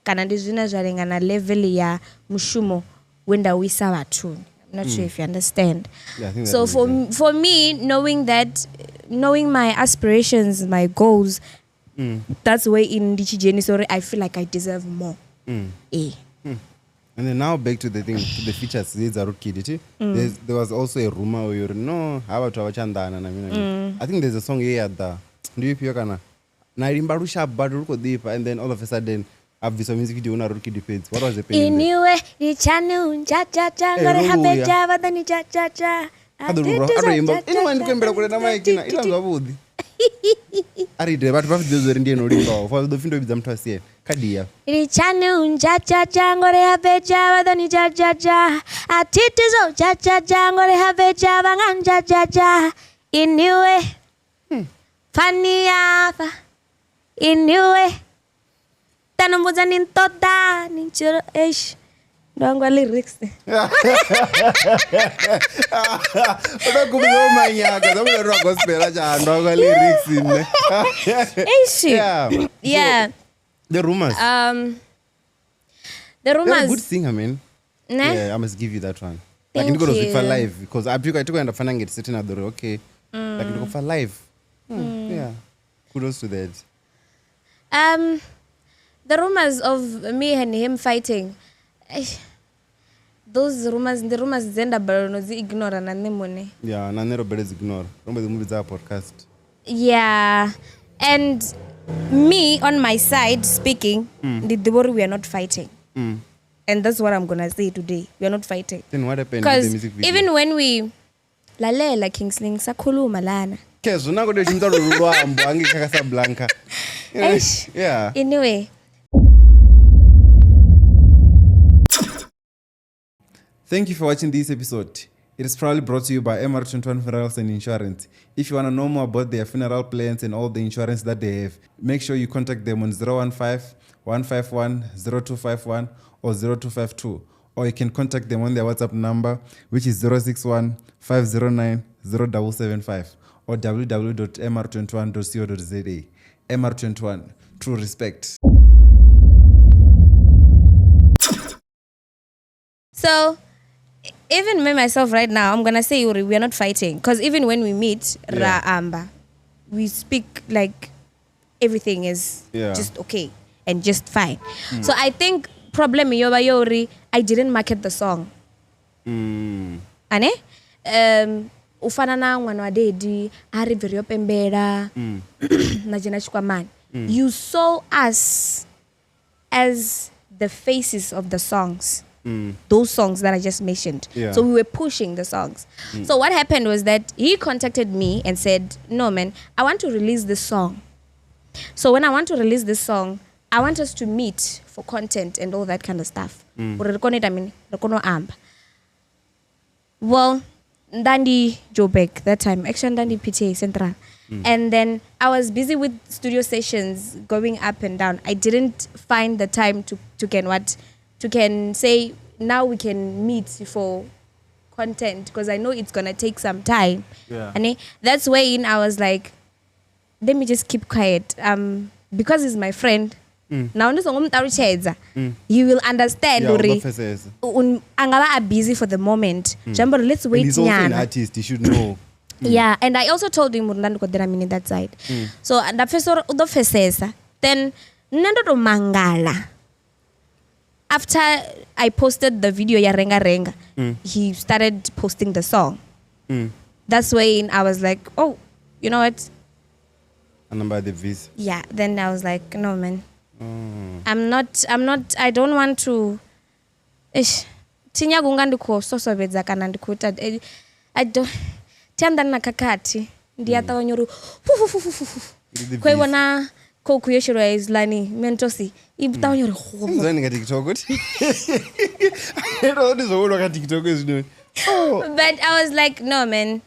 Kana ndi zwine zwa lingana level ya mushumo we nda u isa vhathuni. I'm not sure if you understand. Yeah, I think that So makes sense. for me, knowing that, knowing my aspirations, my goals, that's where in ndi tshi dzhenisa uri I feel like I deserve more. Eh. And then now back to the thing, to the features dza Root Kid. There was also a rumor where you no, ha vhathu a vha tsha anḓana na mini na mini. I think there's a song ye ya ḓa. Ndi ifhio kana na limba lusha bado lu khou ḓifha and then all of a sudden a bviswa music video na Root Kid fhedzi. What was happening there? Iniwe lichanu cha cha cha Eh, ngore ro hape vhuya. cha vhaḓani cha cha cha. Kha ḓo lu a tou imba. Iniwe ndi khou imbela kule na mic na ila zwavhuḓi. A ri ite vhathu vha ḓivhe uri ndi ene o limbaho. Fa ḓo pfi ndo vhidza muthu a si ene. Kha dia. Lichanu cha cha cha ngore hape cha vhaḓani cha cha cha. Atitizo cha cha cha ngore hape cha vhangan cha cha cha. Iniwe fani afa. Iniwe tanombudza ni nṱoḓa ni tshiro eish. Ndo hangwa lyrics. O tou gumisa manyaka dza mulero wa gospel a tsha ndo nga lyrics nne. Eish. Yeah. Yeah. The rumors. The You're a good rumors. singer, man. Ne? Yeah, I must give you that one. Like Thank ndiko zipfa you. live because I think I took and fana ngeti sitting at the okay. Like ndiko fa live. Yeah. Kudos to that. The rumors of me and him fighting. Those rumors ndi rumors dze nda balelwa no dzi ignora na nṋe muṋe. Ya, na nṋe ro bele dzi ignore. Ro mbo ḓi mu vhidza podcast. Yeah, and me on my side speaking, ndi ḓivha uri we are not fighting. And that's what I'm gonna say today. We are not fighting. Then what happened with the Because music video? even when we lalela Kingsley sakhuluma lana. Kezwo na khou tea u shumisa lolu luambo hangei kha Casablanca. Eish. Yeah. Anyway, Thank you for watching this episode. It is proudly brought to you by MR21 Funerals and Insurance. If you want to know more about their funeral plans and all the insurance that they have, make sure you contact them on 015 151 0251 or 0252. Or you can contact them on their WhatsApp number, which is 061 509 0775 or www.mr21.co.za. MR21, true respect. So even me myself right now, I'm gonna say Uri, we are not fighting. Because even when we meet, Yeah. Ra Amba, we speak like everything is Yeah. just okay and just fine. So I think problem yoba yori, I didn't market the song. Ane? U fana na ṅwana wa dedi a ri bve ri yo pembela na dzhena tshikwamani. You saw us as the faces of the songs. Those songs that I just mentioned. Yeah. So we were pushing the songs. So what happened was that he contacted me and said, no man, I want to release this song. So when I want to release this song, I want us to meet for content and all that kind of stuff. Uri ri kone u ita mini? Ri kone u amba. Well, Ndandi Joburg that time, actually Ndandi PTA Central. And then I was busy with studio sessions going up and down. I didn't find the time to can what to can say now we can meet for content because I know it's gonna take some time. Yeah. And that's when I was like, let me just keep quiet. Because he's my friend. Now you will understand Yeah, uri u ḓo pfesesa. angava a busy for the moment. Zwi amba uri let's And wait he's also an nyana. artist, he should know. Yeah, and I also told him uri nda ndi khou ḓela mini that side. So nda pfesa uri u ḓo pfesesa. Then nṋe ndo to mangala. After I posted the video ya Renga Renga, he started posting the song. That's when I was like, oh, you know what? A number the visa. Yeah, then I was like, no man. I'm not I don't want to Eish, thi nyagi unga ndi khou sosobedza kana ndi khou ita I don't thi anḓani na khakhathi ndi a ṱavhanya uri fu Ndi ḓi khou i bvisa. vhona coke yo shelwa hezwiḽani mentosi i ṱavhanya uri hu. Nzani nga TikTok uthi. Ndo ndi zwo kha TikTok hezwinoni. Oh. But I was like, no man.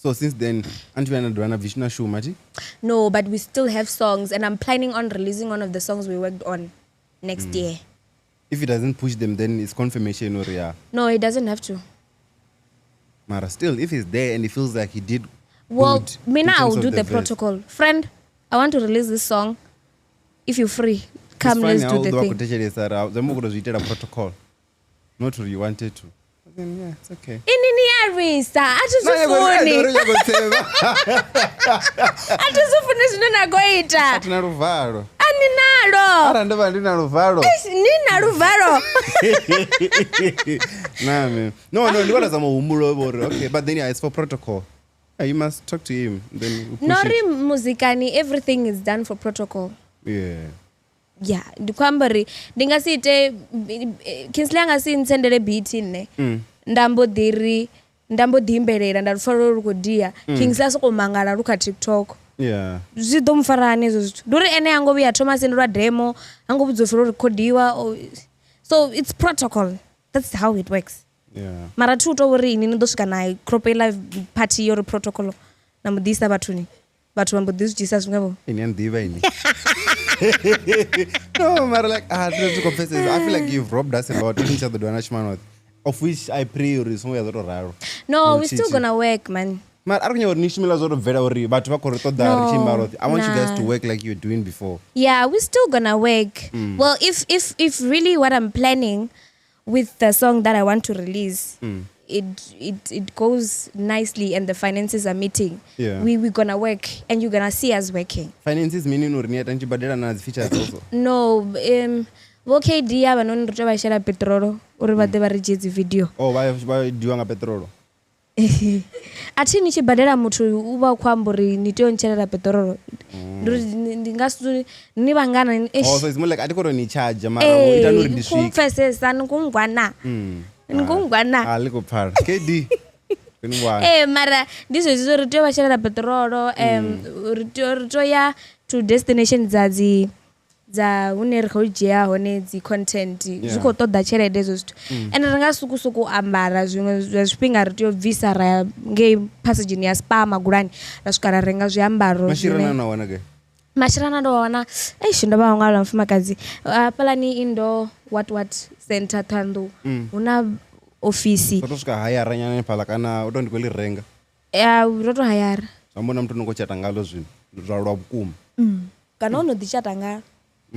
So since then, anti vhana dovha na bvi na shuma thi? No, but we still have songs and I'm planning on releasing one of the songs we worked on next year. If he doesn't push them, then it's confirmation or yeah. No, he doesn't have to. Mara still, if he's there and he feels like he did Well, good me in now terms I'll of do the verse. protocol. Friend, I want to release this song. If you're free, come It's let's funny do the how thing. ḓo vha khou thetshelesa ra zwa khou tou zwi itela protocol. Not you wanted to. But then yeah, it's okay. Inini ya risa, a thi Na, zwi ya khou- funi. ya khou tsevha. A thi zwi funi zwine na khou ita. A thi na luvalo. A ni nalo. Arali ndo vha ndi na luvalo. Eish, ni na luvalo. Nah, man. No, ndi vha zama u humbula uri okay, but then yeah, it's for protocol. Yeah, you must talk to him. Then we push No ri it. muzikani everything is done for protocol. Yeah. Yeah, ndi khou amba uri ndi nga si ite Kingsley a nga si ntsendele beat nṋe. Nda mbo ḓi ri nda mbo ḓi imbelela nda pfa lu khou dia. Kingsley a soko mangala lu kha TikTok. Yeah. Zwi ḓo mu fara hani hezwo zwithu ndi uri ene a ngo vhuya thoma a sendelwa demo a ngo vhudziwa upfhi lwo rekhodiwa so it's protocol, that's how it works. Yeah. Mara thi u tou uri ini ni ḓo swika na crop iḽa party yo ri protocol na mu ḓisa vhathuni vhathu vha mbo ḓi zwi dzhiisa zwiṅwevho. Ini andiva ini. No, mara like ah, to confess, I feel like you've robbed us a lot. Each other do na of which I pray uri songo ya zwo to ralo. No, we're still Mutshitshi. gonna work, man. Mara ari kunyaka uri ni shumela zwo to bvela uri vhathu vha khou ri ṱoḓa ri tshi imba roṱhe. I want you guys Nah. to work like you were doing before. Yeah, we're still gonna work. Well, if really what I'm planning with the song that I want to release, it goes nicely and the finances are meeting, Yeah. we're gonna work and you're gonna see us working. Finances meaning uri ni ita ni tshi badela na dzi features also. No, vho KD havhanoni ri tea vha shela petrolo uri vha ḓe vha ri dzhie dzi video. Oh, vha diwa nga petrolo. A thi ni tshi badela muthu u vha u khou amba uri ni tea u ntshelela petrolo. Ndi uri ndi nga si ni vhangana eish. Oh, so it's more like a thi khou tou ni charge mara u ita uri ndi swike. Pfesesa ni kungwana. Ni kungwana. A ḽi khou pfala. KD. Ni ngwana. Ee, mara ndi zwezwi zwo ri tea u vha shelela peṱirolo, ri tea ya to destination dza dzi dza hune ri khou dzhia hone dzi content. Zwi khou ṱoḓa tshelede hezwo zwithu. Ende ri nga sokou sokou ambara zwiṅwe zwa zwifhinga ri tea u bvisa ra ya ngei phasedzhini ya Spar Magulani ra swika ra renga zwiambaro. Mashirana na wana gai? Mashirana ndo wana, eish, ndo vha nga ḽa mufumakadzi. Hafhaḽani indoor what center Thohoyandou hu na ofisi. Ro to swika hayara nyana hanefhaḽa kana u to ndi khou ḽi renga? Ya, ro to hayara. Zwi amba na muthu no khou tshata ngalo zwino zwa lwa vhukuma. Kana o no ḓi tshata ngalo. I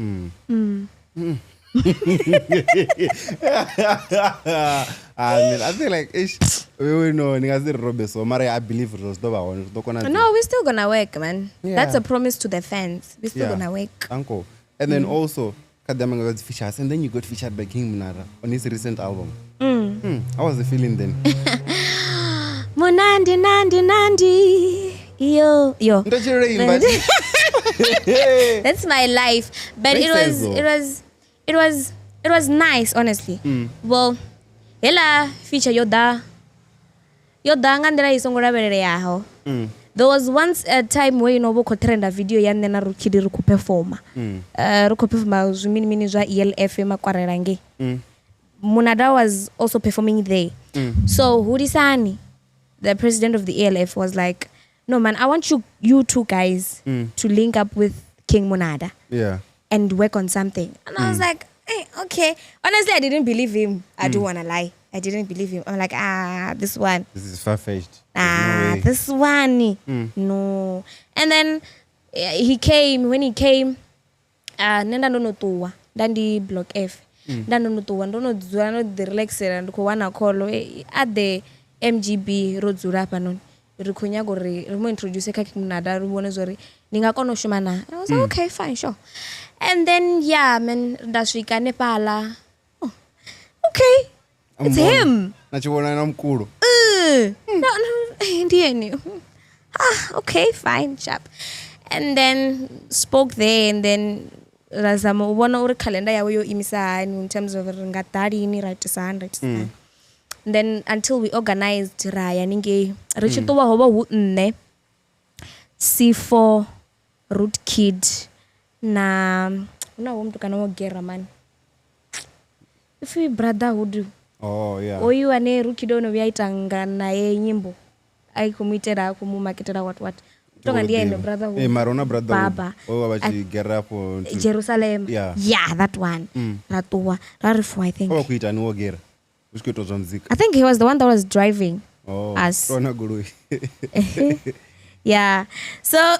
mean, I feel like ish, we know ni nga si ri robe so mara I believe ri zwi ḓo vha hone, zwi ḓo konadzea. No, we're still gonna work, man. Yeah. That's a promise to the fans. We're still gonna work. Uncle. And then also kha ḓi amba nga dzi features, and then you got featured by King Munara on his recent album. How was the feeling then? Munandi nandi nandi. Yo yo. Ndo tshi That's my life. But Makes it was sense, though. it was nice, honestly. Well, hela feature yo ḓa nga nḓila i songo lavheleleaho. There was once a time where, you know, vho khou trenda video ya nṋe na Rukhidi ri khou performa. Ri khou performa zwimini mini zwa ELF makwarela ngei. Munada was also performing there. So Hulisani, the president of the ELF, was like, no man, I want you two guys to link up with King Monada and work on something. And I was like, hey, okay. Honestly, I didn't believe him. I don't want to lie. I didn't believe him. I'm like, this one. This is far-fetched. No way. This one. No. And then he came. When he came, nṋe nda ndo no ṱuwa. Nda ndi block F. Nda ndo no ṱuwa, ndo no dzula ndo ḓi relaxela, ndi khou wana call at the MGB ro dzula hafhanoni. Ri khou nyaga uri ri mu introduce kha King Monada ri vhone zwori ndi nga kona u shuma na. I was like, okay, fine, sure. And then yeah, man, nda swika hanefhaḽa. Oh, okay. It's him. Na tshi vhona na mukulu. No, ndi ene. Okay, fine, sharp. And then spoke there, and then ra zama u vhona uri calendar yawe yo imisa hani in terms of ri nga ḓa lini, ra itisa hani, ra itisa hani. And then until we organized ra ya haningei. Ri tshi ṱuwa ho vha hu nṋe, C4, Root Kid na huna ho mutukana wa gera man. Ipfi Brotherhood. Oh yeah. Oyu ane Root Kid ono vhuya ita nga naye nyimbo. A khou mu itela, a khou mu maketela what what. Tonga ndi ene Brotherhood. Eh, mara huna Brotherhood. Baba. O vha tshi gera afho nthu. Jerusalem. Yeah. Yeah, that one. Ra ṱuwa, ra ri four, I think. O vha khou itani wo gera? U tshi khou ita zwa muzika. I think he was the one that was driving us. Tona goloi. Yeah. So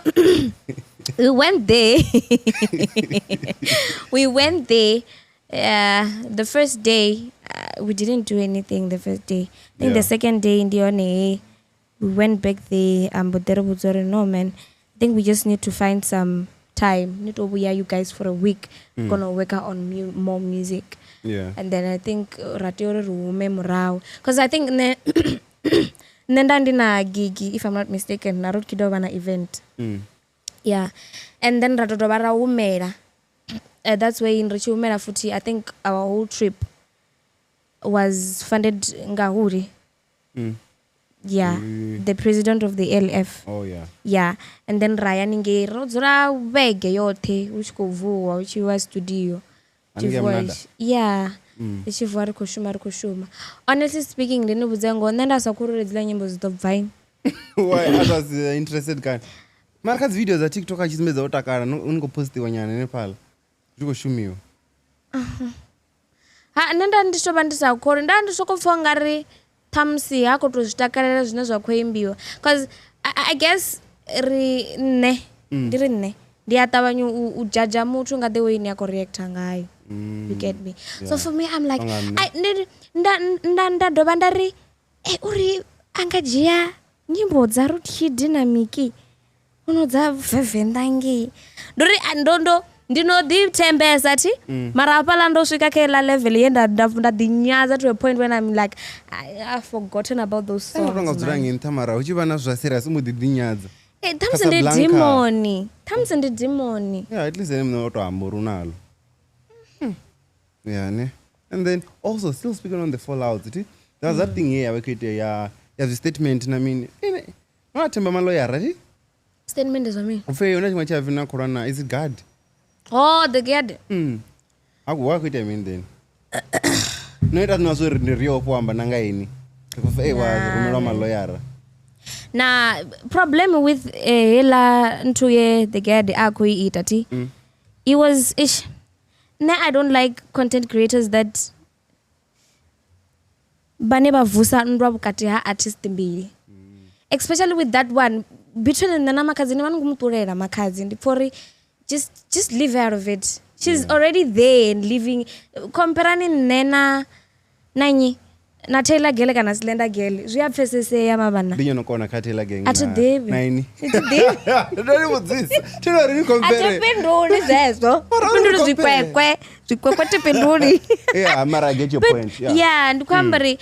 we went there. We went there. The first day, we didn't do anything the first day. I think the second day in the one, we went back there. But there was no man. I think we just need to find some time. Need to be you guys for a week. Gonna work out on more music. Yeah. And then I think ra tea uri ri hume murahu. Because I think nṋe nda ndi na gigi, if I'm not mistaken, na Root Kid o vha na event. Yeah. And then ra tou dovha ra humela. That's why ri tshi humela futhi, I think our whole trip was funded nga Huri. Yeah. The president of the LF. Oh yeah. Yeah. And then ra ya haningei, ro dzula vhege yoṱhe u tshi khou vuwa, u tshi wa studio. Haningei Munada? Yeah. Ri tshi vuwa ri khou shuma, ri khou shuma. Honestly speaking, ndi ni vhudze ngoho, nṋe nda sa khou uri hedziḽa nyimbo dzi ḓo bva ini. Why I was interested kani? Mara kha dzi video dza TikTok a tshi sumbedza o takala, ni khou postiwa nyana hanefhaḽa. Zwi khou shumiwa. Ha, nṋe nda ndi tshi tou vha ndi sa khou, nda ndi sokou pfha ungari ṱhamusi ha khou tou zwi takalela zwine zwa khou imbiwa. Because I guess ri nṋe, ndi ri nṋe, ndi a ṱavhanya u judge muthu nga the way ine a khou reacta ngayo. You get me? So for me, I'm like, Nga nṋe. Nda dovha nda ri, Uri a nga dzhia nyimbo dza Rutkid na Miki uno dza Venḓa ngei. Ndo ri ndo ndo ndi no ḓi thembesa thi mara hafhaḽa ndo swika kha heiḽa level ye nda nda nda ḓi nyadza to a point when I'm like I've forgotten about those Tonga songs. dzula Man. ngei nṱha mara hu tshi vha na zwa serious u mbo ḓi ḓinyadza. Eh, ṱhamusi ndi Casablanca. demon. Ṱhamusi ndi demon. Yeah, at least ene muṋe o to amba uri u nalo. Yeah, ne? And then also still speaking on the fallouts, thi? There was that thing here ya vha khou itea ya ya zwi statement na mini. Ine no themba maloyara thi? Statement zwa mini? Upfe yona tshiṅwe tsha na khulwana is it God? Oh, the guard. Mm. Aku wa khou itea mini then? No ita na zwo ri ndi ri ofho amba na nga ini. Upfe wa rumelwa maloyara. Na problem with heiḽa nthu ye the guard a khou i ita thi. It was ish. Ne, I don't like content creators that vhane vha vusa nndwa vhukati ha artist mbili. Especially with that one between nṋe na makhadzi ni vha ni khou mu ṱulela makhadzi ndi pfha uri just leave her out of it. She's already there and living. Comparani nṋe na na nnyi na Taylor Gele kana Slender Gele zwi a pfesesea mavhana. Ndi nyono kona kha Taylor Gang. A thi ḓivhi. Na ini. Thi ḓivhi. Ndo ni vhudzisa. Thi no ri ni A thi compare. fhinduli zwezwo. Mara Thi fhinduli uri compare. zwikwekwe. Zwikwekwe thi fhinduli. Yeah, mara I get your But, point. Yeah. yeah ndi khou amba uri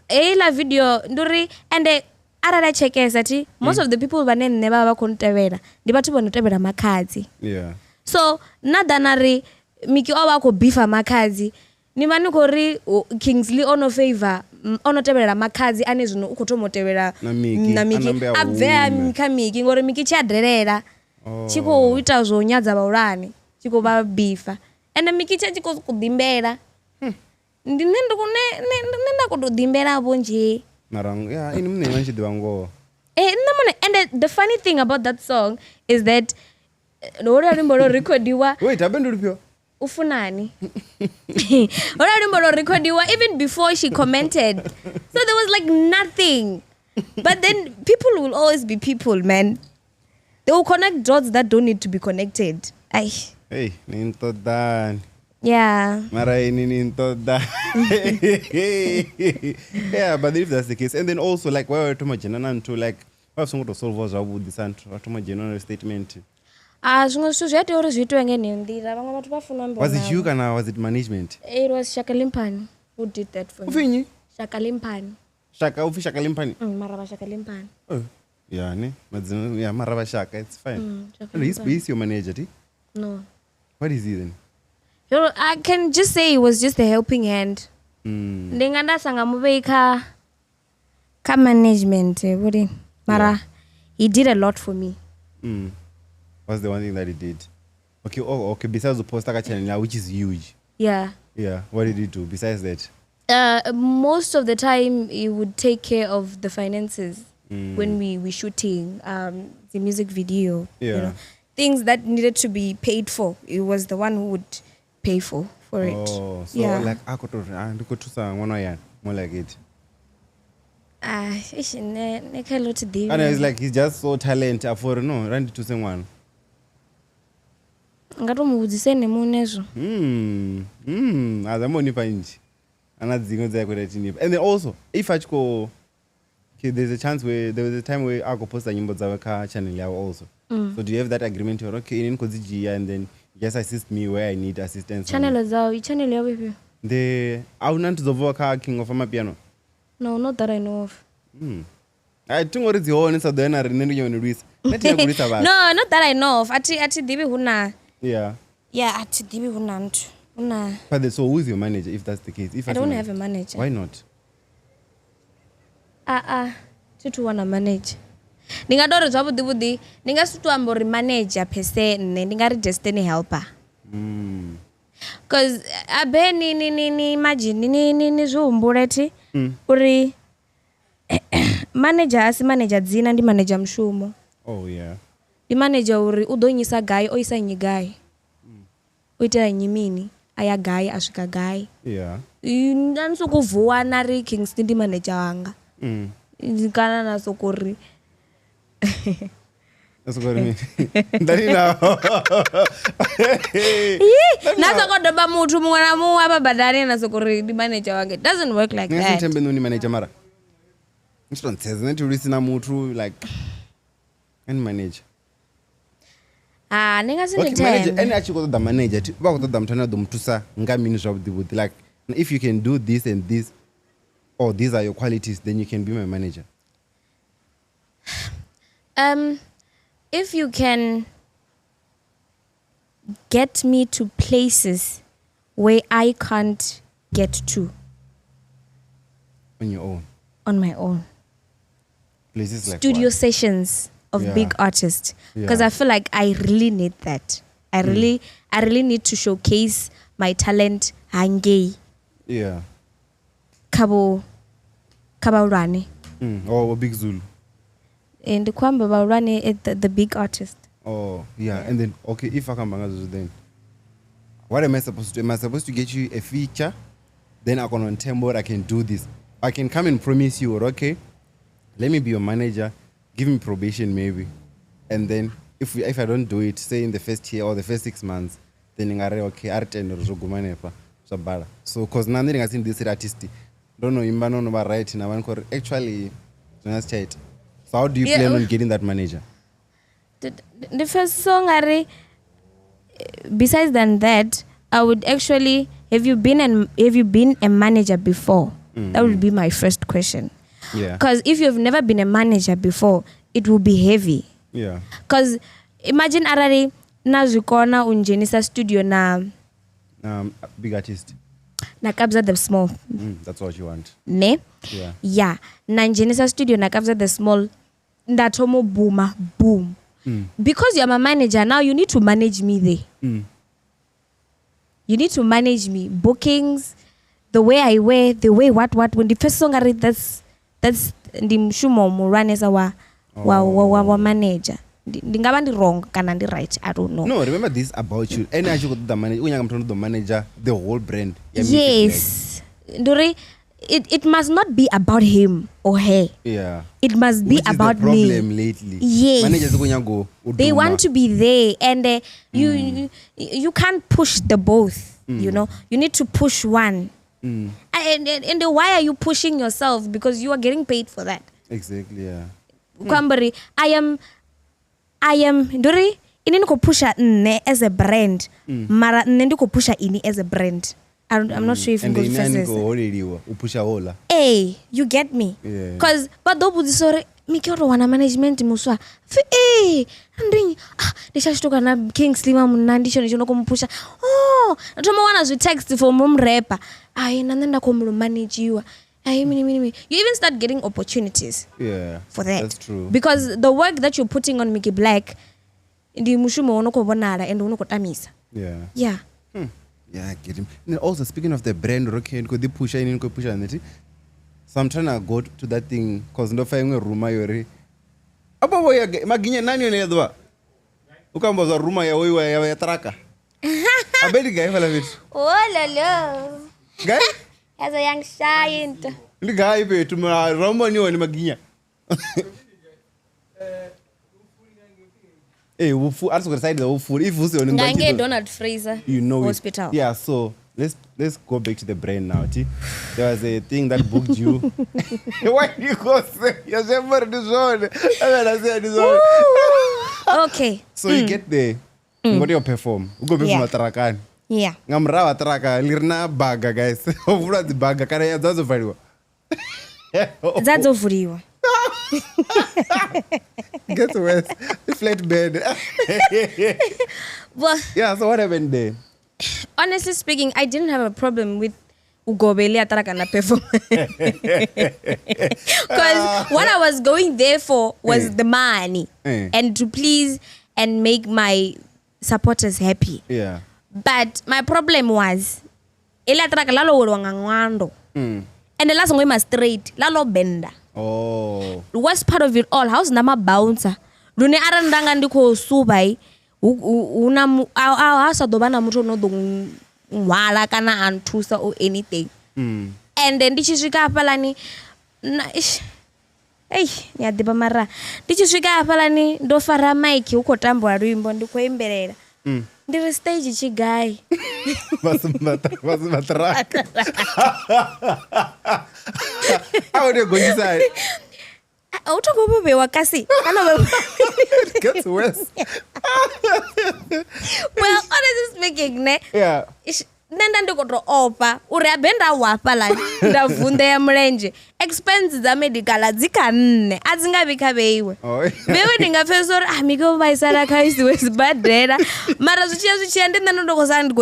heiḽa video ndi uri ende arali a tshekesa thi most of the people vhane nṋe vha vha vha khou ntevhela ndi vhathu vho no tevhela makhadzi. Yeah. So na ḓa na ri Miki o vha a khou bifa makhadzi ni vha ni khou ri Kingsley ono favor ono tevhelela makhadzi ane zwino u khou thoma u tevhela Na Miki, na Miki a nambe a a bve a hume. kha Miki ngori Miki tshi a delela tshi khou ita zwo nyadza vhahulwane tshi khou vha bifa ende Miki tsha tshi khou sokou ḓimbela ndi nṋe ndi nṋe nda khou tou ḓimbela vho nzhe. Mara yeah, ini muṋe ni tshi ḓivha ngoho. Eh, nṋe muṋe and the funny thing about that song is that holuya luimbo lwo rekhodiwa Wait, habe ndi lufhio? u funani holuya luimbo lwo rekhodiwa even before she commented, so there was like nothing, but then people will always be people, man. They will connect dots that don't need to be connected. Ai, Hey, ni nṱoḓani. yeah. Mara ini ni nṱoḓa. Yeah, but if that's the case, and then also like why wa thoma dzhena na nthu like wa songo to solve zwavhuḓi sa nthu wa thoma dzhena na statement. A zwiṅwe zwithu zwi a tea uri zwi itiwe nga heneyo nḓila vhaṅwe vhathu vha funa u ambiwa Was it navho. you kana was it management? It was Shakalimpani who did that for me. Upfi nnyi? Shakalimpani. Shaka upfi Shaka Limpani. Mara vha Shakalimpani. Oh, yeah, ne? Madzina yeah, mara vha Shaka, it's fine. Shaka And he's your manager, ti? No. What is he then? Yo, I can just say it was just a helping hand. Mm. Ndi nga nda sa nga muvhei kha kha management eh, vhori mara he did a lot for me. Mm. What's the one thing that he did? Okay, oh, okay. Besides the poster ka channel, which is huge. Yeah. Yeah. What did he do besides that? Most of the time he would take care of the finances when we were shooting the music video. You Yeah. know, things that needed to be paid for. He was the one who would pay for it. Oh, so yeah. like I could ndi khou thusa ṅwana wa yani, more like it. Ah, eish, ne kha ḽo thi ḓivhi. And it's like he's just so talent for no, ra ndi thuse ṅwana. Nga to mu vhudzisa ene muṋe zwo. Mm. Azama unipa nje. Ana dzinwe dza kuita tinipa. And then also, if I go okay, there's a chance where there was a time where I could post nyimbo dzawe kha channel yawe also. So do you have that agreement where okay, ini ndikho dzhia and then just assist me where I need assistance. Channel dzawe, i channel yawe ifhio? The ahuna nthu dzo bvaho kha King of Amapiano. No, not that I know of. Mm. Ai tingori dzi hone sa ḓo na riṋe ndi nyone lwisa. Nṋe thi nyagi u lwisa vhathu. No, not that I know of. A thi ḓivhi hu na Yeah. yeah, a thi ḓivhi hu na nthu. Hu na But the, so who's your manager if that's the case? If I say don't have a manager. Why not? Ah ah, thi thu wana manager. Ndi nga tori zwavhuḓi vhuḓi, ndi nga si to amba uri manager per se nṋe, ndi nga ri destiny helper. Mm. Cause abe ni ni ni ni imagine ni ni ni zwi humbule thi uri manager a si manager dzina ndi manager mushumo. Oh yeah. Ndi manager uri u ḓo nyisa gai, o isa nnyi gai. U itela nnyi mini, a ya gai, a swika gai. Yeah. Nda ni sokou vuwa na ri Kingston ndi manager wanga. Mm. Kana na soko ri That's what I mean. Ndani now. na soko doba muthu muṅwe na muṅwe afha badani na soko ri ndi manager wange. It doesn't work like Ngasi that. thembe noni manager mara. Ni tshi to ntsedza nṋe thi lwisi na muthu like any manager. Ha ni nga si ni Okay, manager thembe. ene a tshi khou ṱoḓa manager vha khou ṱoḓa muthu ane a ḓo mu thusa nga mini zwavhuḓi vhuḓi like if you can do this and this or these are your qualities then you can be my manager. If you can get me to places where I can't get to On your own. on my own. Places like Studio what? sessions of Yeah. big artists because Yeah. I feel like I really need that. I really need to showcase my talent hangei kha kha vhahulwane. Oh, Big Zulu. Ndi khou amba vhahulwane at the big artist. Oh, yeah. And then, okay, if I come back then what am I supposed to do? Am I supposed to get you a feature? Then I can on Tembo, I can do this. I can come and promise you, okay, let me be your manager, give me probation maybe. And then if I don't do it, say in the first year or the first 6 months, then ngare okay, a re tende uri zwo guma hanefha zwa bala. So cause na nṋe ndi nga si ndi artist, ndo no imba no no vha right na vha uri actually zwi nga si tsha ita. So how do you plan on getting that manager? The first song are besides than that, I would actually have you been a manager before? That would be my first question. Because if you've never been a manager before, it will be heavy. Because imagine arali na zwikona u ndzhenisa studio na Big artist. Na Kabza the Small. That's what you want. Ne? Yeah. Yeah. Na ndzhenisa studio na Kabza the Small nda thoma u booma boom. Because you're my manager now, you need to manage me there. You need to manage me. Bookings, the way I wear, the way what when the first song I read that's ndi mushumo muhulwanesa wa manager. Ndi nga vha ndi wrong kana ndi right, I don't know. No, remember this about you. Ene a tshi khou ṱoḓa manager, u nyaga muthu ano ḓo manager the whole brand ya Mickey Black. Yes. Nduri it must not be about him or her. It must be Which is about the problem me. lately. Yes. Managers ku nyaga u They duma. want to be there and you can't push the both, you know. You need to push one. And why are you pushing yourself? Because you are getting paid for that. Exactly, yeah. Kwambari, I am nduri ini ndi khou pusha nṋe as a brand mara nṋe ndi khou pusha ini as a brand. I'm not sure if And you ine ani pfesesa. khou holeliwa u pusha hola. Hey, you get me? Yeah. Because vha ḓo vhudzisa uri Miki o to wana management muswa pfi ee ndi ah ndi tsha tshitoka na King Slima munna ndi tshone tsho no khou mupusha oh ndo thoma u wana zwi text for mumrepa ai na nṋe nda khou humbela u managiwa ai mini mini mini. You even start getting opportunities for that. That's true. Because the work that you're putting on Mickey Black ndi mushumo wo no khou vhonala and wo no khou tamisa. Yeah. Yeah, I get him. And also speaking of the brand, okay, ndi khou ḓi pusha ini ndi khou pusha nṋe. So I'm trying to go to that thing cause ndo pfa iṅwe rumor yori apo vho ya Maginya nani yone ya ḓuvha u khou amba zwa rumor ya hoyu ya ṱiraka abe ndi gai fhaḽa fhethu? Oh lolo. Gai? Yaza yangishaya into. Ndi gai fhethu rombo ni hone Maginya? Ee, vhupfu a ri sokou ri side vhupfuli if hu si hone Nga ngei ḓo- Donald Fraser you know Hospital. It. Yeah, so let's go back to the brand now. T. There was a thing that booked you. Why do you go say you're zwone? Okay. So you get there. Mm. Ngo tea perform. U go perform tarakani. Nga murahu ha ṱiraka ḽi re na baga guys. Ho vulwa dzi baga kana ya dza dzo valiwa. Dza dzo vuliwa. Gets worse. Flat bed. Well, Yeah, so what happened there? Honestly speaking, I didn't have a problem with ugobele ataraka na perform. Because what I was going there for was the money and to please and make my supporters happy. But my problem was ile ataraka lalo weliwa nga ṅwando. And la songo ima straight, lalo benda. Oh. The worst part of it all, ha hu sina mabouncer lune arali nda nga ndi khou suvha i hu na ha sa ḓo vha na muthu ono ḓo hwala kana a nthusa or anything. And ndi tshi swika hafhaḽani na ish, ei ni a ḓivha mara ndi tshi swika hafhaḽani ndo fara mic hu khou tambiwa luimbo ndi khou imbelela ndi ri stage tshi gai? Vha truck. A u tea gonyisa. A u thongo vho vhewa kasi kana It gets worse. Well, honestly speaking, ne. Yeah. Ish, nṋe nda ndi khou tou ofha uri habe nda wa hafhaḽani nda vunḓea mulenzhe, expense dza medical dzi kha nṋe, a dzi nga vhi kha vheiwe. Oh. Vheiwe ndi nga pfhesesa uri ah Miki o vhaisala kha isiwe sibadela, mara zwi tshiya ndi nṋe ndo khou sala ndi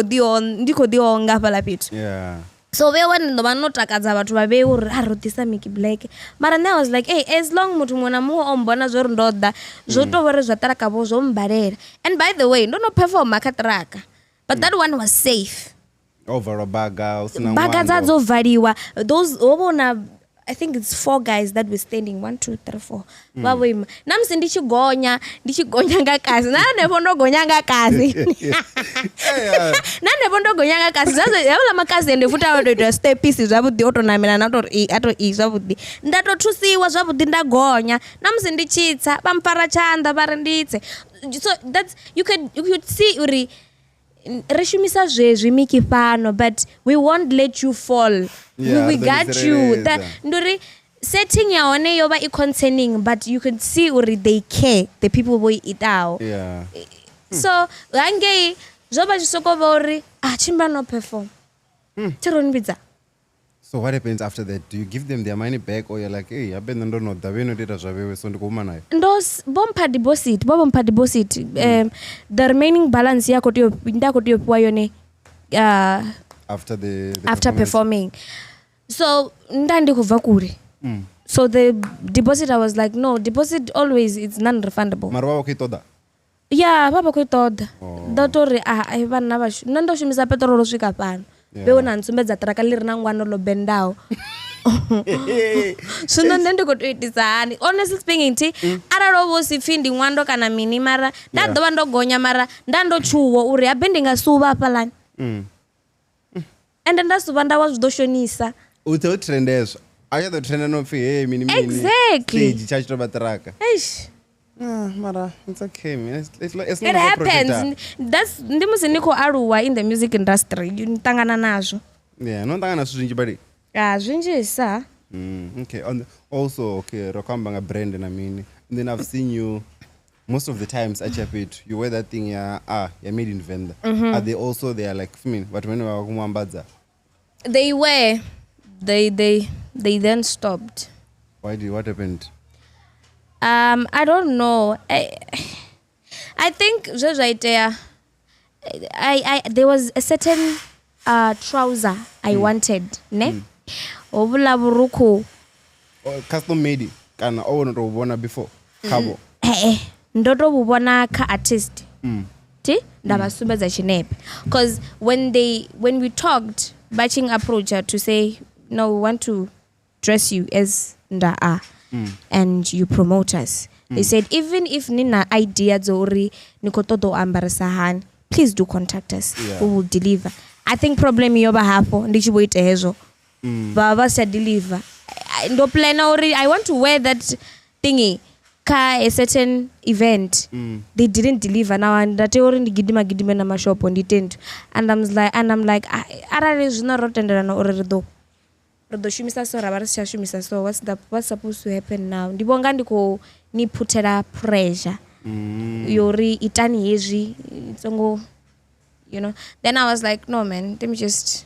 khou ḓi onga hafhaḽa fhethu. So vheiwe ndi ḓo vha no takadza vhathu vha vheiwe uri a ro ḓisa Miki Black, mara nṋe I was like, hey, as long muthu muṅwe na muṅwe o mbona zwo ri ndo ḓa, zwo tou vha uri zwa ṱiraka vho zwo mbalela. And by the way, ndo no performa kha ṱiraka, but that one was safe. O valwa baga hu sina Baga dza ṅwando. dzo valiwa. Those ho vha hu na, I think it's four guys that were standing, one, two, three, four, vha vho ima na musi ndi tshi gonya nga kasi, na hanefho ndo gonya nga kasi, na hanefho ndo gonya nga kasi. Havhaḽa makasi ende futhi a to ita stepisi zwavhuḓi, o to namela na to ri a to i zwavhuḓi, nda to thusiwa zwavhuḓi, nda gonya. Na musi ndi tshi tsa vha mpfara tshanḓa vha ri ndi tse. So that's you could see uri ri shumisa zwezwi Miki fhano, but we won't let you fall. Yeah, We ri ḓo ni got you. tsireledza. Ndi uri setting ya hone yo vha i concerning, but you could see uri they care, the people vho i itaho. So hangei zwo vha zwi soko vha uri a tshimbila no perform thi ro ni vhidza. So what happens after that? Do you give them their money back, or you're like, hey, habe nṋe ndo no ḓa vhe no tou ita zwa vhewe, so ndi khou huma nayo? Ndo vho mpha deposit, vho mpha deposit, the remaining balance ya khou tea nda khou tea u fhiwa yone After the after performance? Performing. So nda ndi khou bva kule, so the deposit, I was like, no, deposit always, it's non refundable. Mara vha vha khou i ṱoḓa? Ya, vha vha khou i ṱoḓa. Oh. Ndo to ri a ai vhanna vhashu, nṋe ndo shumisa peṱirolo swika fhano. Vhe na ntsumbedza ṱiraka ḽi re na ngwano ḽo bendaho, zwino nṋe ndi khou tou itisa hani? Honestly speaking, thi arali ho vha hu si pfhi ndi ṅwando kana mini, mara nda ḓo vha ndo gonya, mara nda ndo tshuwa uri habe ndi nga suvha hafhaḽani, ende nda suvha nda wa zwi ḓo shonisa. U ḓo trendeswa, a tsha ḓo trenda no pfhi hey mini mini. Exactly. Stage tsha tshi tou vha ṱiraka. Eish. Ah, mara it's okay, man. It's not It happens. That's ndi musi ni khou aluwa in the music industry, ni ṱangana nazwo. Yeah, no ṱangana zwithu zwinzhi badi. A zwinzhisa. Okay. Also, okay, ro khou amba nga brand na mini. And then I've seen you most of the times at fhethu you wear that thing ya made in Venda. Are they also, they are like, I mean, vhathu vhane vha vha khou ambadza? They were they then stopped. Why do what happened? I don't know. I think zwe zwa itea, I there was a certain trouser I wanted, ne? Hovhuḽa vhurukhu. Oh, custom made kana o no tou vhona before khavho? Eh, ndo to vhu vhona kha artist. Ti nda vha sumbedza tshinepe, because when we talked, vha tshi approach to say, no, we want to dress you as nda a and you promote us, they said even if ni na idea dzo uri ni khou ṱoḓa u ambarisa hani, please do contact us. We will deliver. I think problem yo vha hafho ndi tshi vho ita hezwo, vha vha si tsha deliver. Ndo plana uri I want to wear that thingy kha a certain event. They didn't deliver. Now nda tea uri ndi gidima gidime na mashopo ndi ite nthu, and I'm like, "Ah, arali zwino ro tendelana uri ri ḓo shumisa so, ra vha ri si tsha shumisa, so what's supposed to happen now? Ndi vhonga ndi khou ni phuthela pressure yo uri itani hezwi songo. Then I was like, no man, let me just,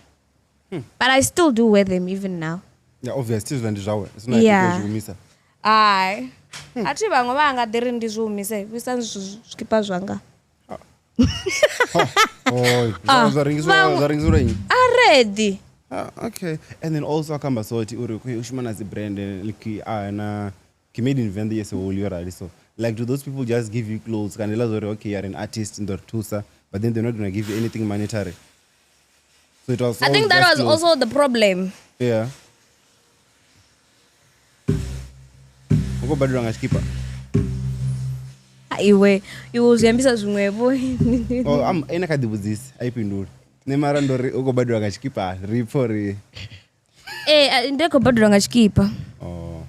but I still do wear them even now. Yeah, obviously zwiḽa ndi zwawe. It's not like zwi humisa. Ai, a thi vhaṅwe vha nga ḓi ri ndi zwi humise vhuisa zwikipa zwanga. Oh, Ah, zwa rengiswa zwa rengiswa nnyi? A ready. Ah, okay. And then also akamba soti uri u shuma na dzi brand like na ke made in Venda, yes, whole yo rali. So like, do those people just give you clothes kana ila zori, okay, you're an artist ndo ri thusa, but then they're not gonna give you anything monetary? So it was I all think that just was clothes. also the problem. Yeah. Uko badelwa nga tshikipa? Ah, iwe iwe zwi ambisa zwiṅwevho. Oh, am ene kha ḓivhudzisi a i fhindule. Nṋe mara ndo ri u khou badelwa nga tshikipa ri pfha uri Ee, ndi khou badelwa nga tshikipa. Oh.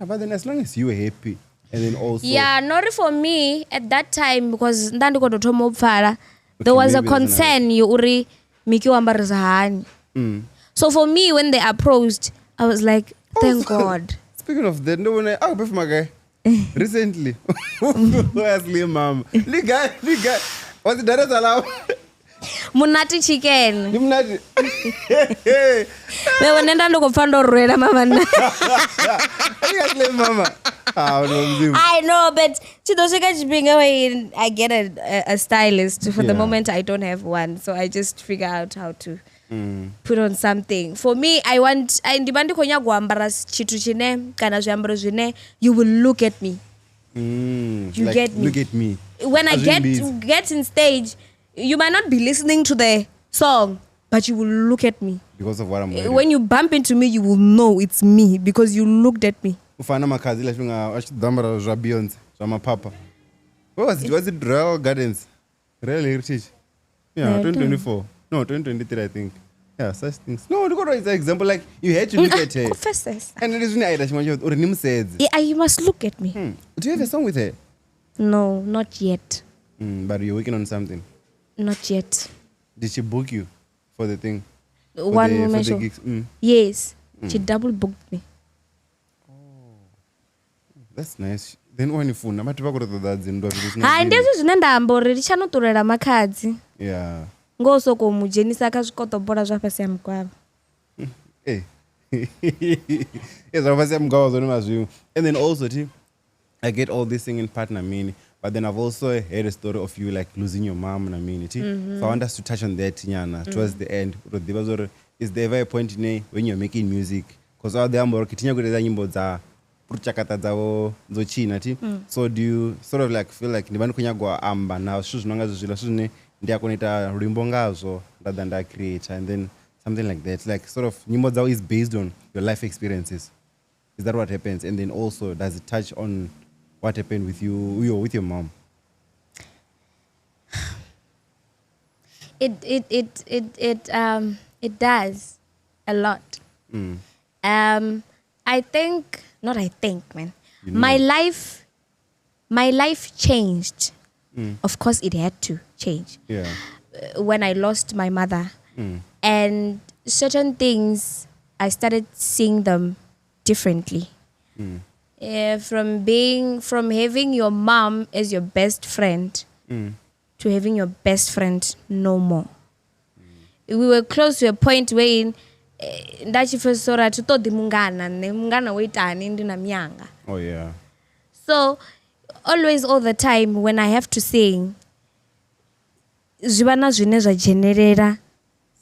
Ah, but then as long as you were happy and then also Yeah, not for me at that time, because nda ndi khou tou thoma u pfala. There Okay, was a maybe that's another- concern yo uri Miki o ambarisa hani. So for me, when they approached, I was like, thank God. Speaking of that, ndo vhona a khou performa gai recently. Wa Slim Mama. Ndi gai, ndi gai. Wa dzi data dza lapho. Munati chicken. Ndi munati. Wewe nenda ndo khou pfa ndo rwela mama. Ndi ga Slim Mama. Ah, no mzimu. I know, but tshi ḓo swika tshifhinga when I get a stylist. For the Yeah. moment, I don't have one, so I just figure out how to put on something. For me, I want I ndi vha ndi khou nyaga u ambara tshithu tshine kana zwiambaro zwine you will look at me. You Like, get me. Look at me. When I A zwi get mbizi. get in stage, you might not be listening to the song, but you will look at me. Because of what I'm wearing. When you bump into me, you will know it's me because you looked at me. U fana na makhadzi ḽa tshifhinga a tshi ḓo ambara zwa Beyonce zwa maphapha. Where was it? Was it Royal Gardens? Royal Heritage? Yeah, No, I don't. 2024. No, 2023, I think. Yeah, such things. No, look at it's an example. Like, you had to look at her. Confesses. And it is when I ita uri ni musedze. Yeah, you must look at me. Do you have a song with her? No, not yet. But you're working on something. Not yet. Did she book you for the thing? For One the, woman for the show. gigs? Yes. She double booked me. That's nice. Then when you phone, vhathu vha khou tou ṱoḓa dzinndwa fhethu zwi sina Hai, ndi dzinndwa. hezwi zwine nda amba uri ndi tsha no ṱulela makhadzi. Yeah. Ngo u sokou mu dzhenisa kha zwikotobola zwa fhasi ha mugwavha. Eh. Zwa fhasi ha mugwavha zwone mazwiṅwe. And then also, T, I get all this thing in partner mini, but then I've also heard a story of you like losing your mom na mini. T. So I want us to touch on that nyana towards the end. Uri ḓivha zwa uri, is there ever a point ine when you're making music? Because all the amba uri thi nyagi u ita nyimbo dza purutshakata dzavho dzo tshina thi. So do you sort of like feel like ndi vha ndi khou nyaga u amba na zwithu zwi no nga zwezwiḽa zwithu zwine ndi a kona u ita luimbo ngazwo nda ḓa nda create and then something like that, like sort of nyimbo dzau is based on your life experiences. Is that what happens? And then also, does it touch on what happened with you, with your mom? It does a lot. I think not. I think, man. You know. My life changed. Of course, it had to change. Yeah. When I lost my mother, and certain things I started seeing them differently. From having your mom as your best friend to having your best friend no more. We were close to a point where nda tshi pfesesa uri a thi ṱoḓi mungana nṋe mungana wo itani ndi na miyanga. Oh yeah. So always all the time when I have to sing, zwi vha na zwine zwa dzhenelela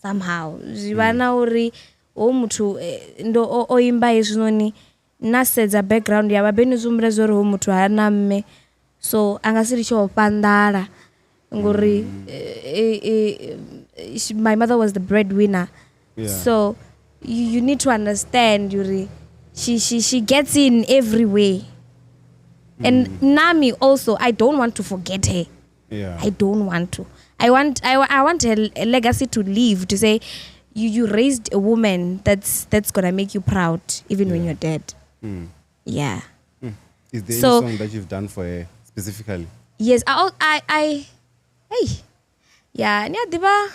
somehow. Zwi vha na uri ho muthu ndo o imba hezwinoni na sedza background ya vhabeni zwi humbula zwa uri ho muthu hana mme, so a nga si litshe o fha nḓala ngori my mother was the breadwinner. Yeah. So you need to understand uri she gets in every way. And Nami also, I don't want to forget her. Yeah. I don't want to. I want her legacy to live, to say you raised a woman that's going to make you proud even when Yeah. you're dead. Yeah. Is there So- any song that you've done for her specifically? Yes, I hey. Yeah, ni a ḓivha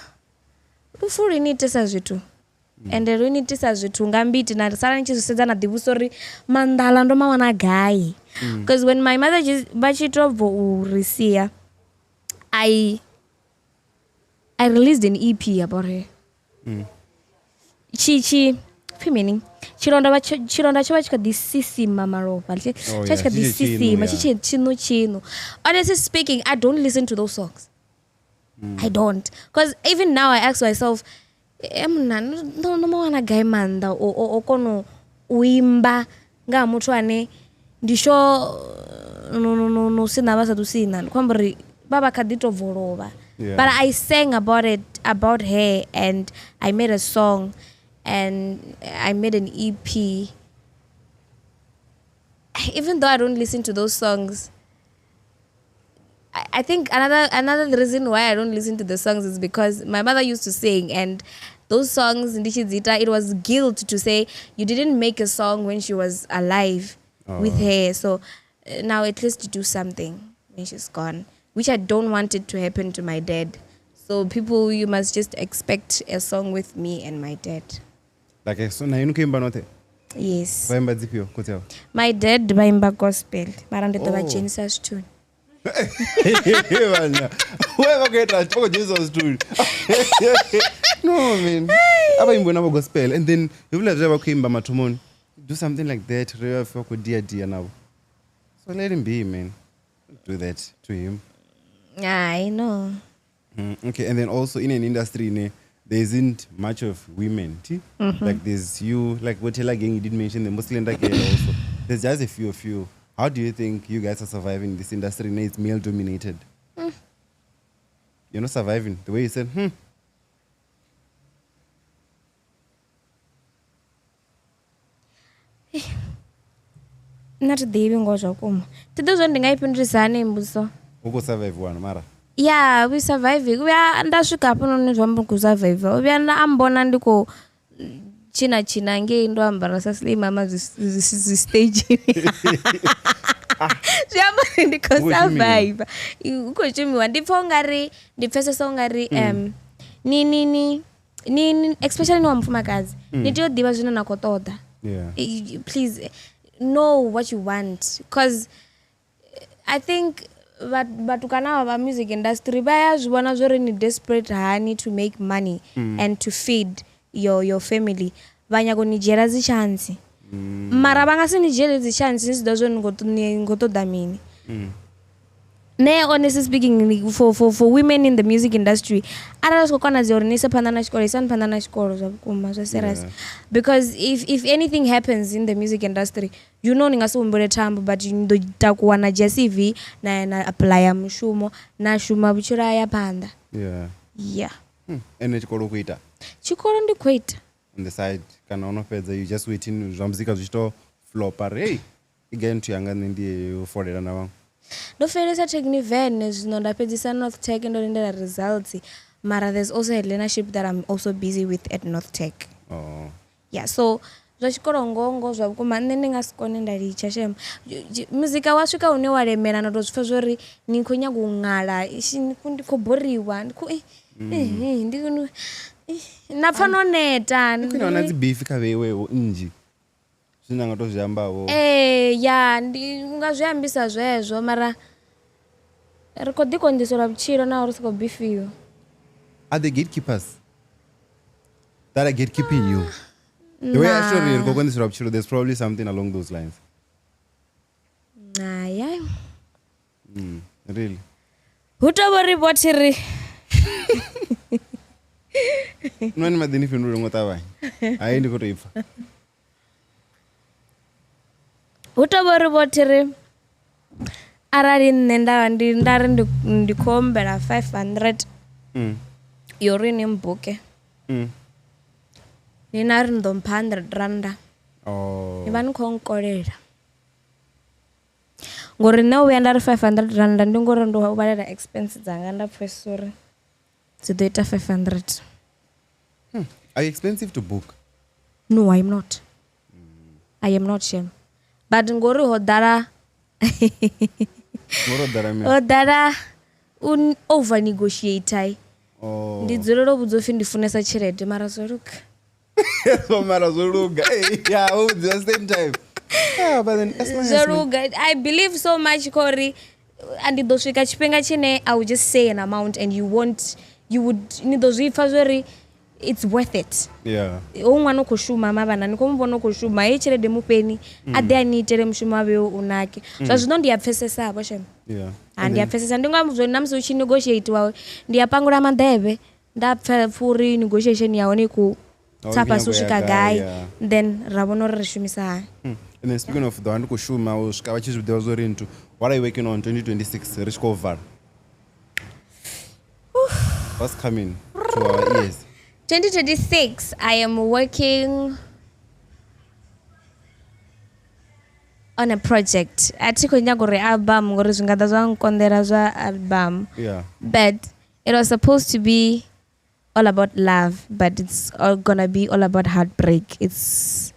lufu lu ni itisa zwithu. Ende lu ni itisa zwithu nga mbiti na sala ni tshi zwi sedza na ḓivhusa uri manḓala ndo mawana gai. Because when my mother just vha tshi to bva u ri sia, I released an EP about her. Chi pfi mini? Tshilonda tshilonda tsho vha tshi kha ḓi sisima malofha. Oh, Tsha tshi kha ḓi yeah. Tshi tshe sisima, tshino, tshi tshe tshino tshino. Honestly speaking, I don't listen to those songs. I don't. Because even now I ask myself, mna no mawana gai maanḓa o kona u imba nga ha muthu ane ndi sho no sina vha sathu sina. Ndi khou amba uri vha vha kha ḓi tou bvolovha. Yeah. But I sang about it, about her, and I made a song, and I made an EP. Even though I don't listen to those songs, I think another reason why I don't listen to the songs is because my mother used to sing, and those songs, Ndichizita, it was guilt to say you didn't make a song when she was alive with her. So now at least you do something when she's gone, which I don't want it to happen to my dad. So people, you must just expect a song with me and my dad. Like, so na inu kuimba note? Yes. Vha imba dzifhio khotsi avho? My dad vha imba gospel, mara ndi ḓo vha Oh. dzhenisa zwithuni. Vhana. Why vha khou ita vha khou dzhenisa zwithuni? No man. A vha imbiwe navho gospel and then hezwiḽa zwe vha khou imba mathomoni. Do something like that. Ri vha vha khou dia dia navho. So let him be, man. Don't do that to him. I know. Okay, and then also in an industry ne, there isn't much of women. Ti? Like there's you, like what Taylor gang you did mention, the Muslim girl also. There's just a few of you. How do you think you guys are surviving this industry? Ne? It's male dominated. You're not surviving. The way you said, Nṋe a thi ḓivhi ngoho zwa vhukuma. Thi ḓivhi zwori ndi nga i fhindulisa hani mbudziso. U khou survive one mara. Ya, we surviving. U vhuya nda swika hafhanoni zwi amba khou survive. U vhuya nda a mbona ndi khou tshina tshina ngei ndo ambara sa slay mama zwi zwi stage. Zwi amba uri ndi khou Hu khou shumiwa. survive. Hu khou shumiwa. Ndi pfa ungari ndi pfesesa ungari ni ni ni ni ni- especially ni wa mufumakadzi ni tea u ḓivha zwine na khou ṱoḓa. Yeah. Please know what you want, because I think vhatukana vha music industry vha ya zwi vhona zwori ni desperate hani to make money and to feed your family. Vha nyaga u ni dzhiela dzi chance, mara vha nga si ni dzhiele dzi chance ni si ḓo zwo ni khou ṱoḓa mini. Nṋe honestly speaking, for women in the music industry, arali zwi khou konadzea uri ni ise phanḓa na tshikolo, isani phanḓa na tshikolo zwa vhukuma zwa serious. Yeah. Because if anything happens in the music industry, you know ni nga si humbule thambo, but ni ḓo takuwa na dzhia CV na ya na applya mushumo na shuma vhutshilo ha ya phanḓa. Yeah. Yeah. Ene tshikolo u khou ita Tshikolo ndi khou ita. on the side kana ono fhedza you just waiting zwa muzika zwi tshi to flopa ri hey i nthu yanga nṋe ndi yo folela na vhaṅwe. Ndo failisa Techniven zwino nda fhedzisa North Tech ndo lindela results, mara there's also a learnership that I'm also busy with at North Tech. Oh. Yeah, so zwa tshikolo ngongo zwa vhukuma nṋe ndi nga si kone nda litsha shem. Muzika wa swika hune wa lemela na to zwi pfa zwori ni khou nyaga u ṅala, ndi khou boriwa, ndi khou ndi na pfa no neta. Ndi khwine wana dzi beef kha vheiweho nnzhi zwine nga to zwi ambavho. Ya ndi nga zwi ambisa zwezwo, mara ri khou ḓi konḓiselwa vhutshilo naho ri si khou bifiwa. Are the gatekeepers that are gatekeeping you? The way actually ri khou konḓiselwa vhutshilo, there's probably something along those lines. Hayi. Really? Hu tou vho ri vhothi ri Nwa ni maḓi ni fhindule ngo ṱavhanya. Hai ndi khou tou ipfa. Hu tou vho ri vhothi ri arali nṋe nda vha ndi nda ri ndi khou humbela 500 yo ri ni mbuke. Ni na ri ni ḓo mpha 100 randa. Oh. Ni vha ni khou nkolela. Ngori nṋe u vhuya nda ri 500 randa ndi ngori ndo vhalela expense dzanga nda pfesesa uri dzi ḓo ita 500. Are you expensive to book? No, I am not. I am not, shem. But ngori ho ḓala Ngori ho ḓala mini? Ho ḓala u over negotiate. Oh. Ndi dzulela u vhudzwa upfi ndi funesa tshelede mara zwo luga. So mara zwo luga. Hey, yeah, oh, the same time. Yeah, but then as long as Zwo luga. I believe so much khori ndi ḓo swika tshifhinga tshine I will just say an amount and you won't, you would ni ḓo zwi pfa zwori it's worth it. Yeah. Hoyu ṅwana u khou shuma mavhana ni khou mu vhona u khou shuma, heyi tshelede mufheni a ḓe a ni itele mushumo wa vheo u nake. Zwa zwino ndi a pfesesa vho shem. Yeah. Ha ndi a pfesesa ndi nga zwo na musi u tshi negotiate wawe ndi a pangula maḓevhe nda pfa uri negotiation ya hone i khou tsa fhasi u swika gai, then ra vhona uri ri shumisa hani. And then speaking of the ndi khou shuma u swika vha tshi zwi ḓivha zwa uri nthu, what are you working on 2026 ri tshi khou vala? What's coming to our ears? 2026, I am working on a project. A thi khou nyaga uri album ngori zwi nga ḓa zwa nkonḓela zwa album. Yeah. But it was supposed to be all about love, but it's all gonna be all about heartbreak. It's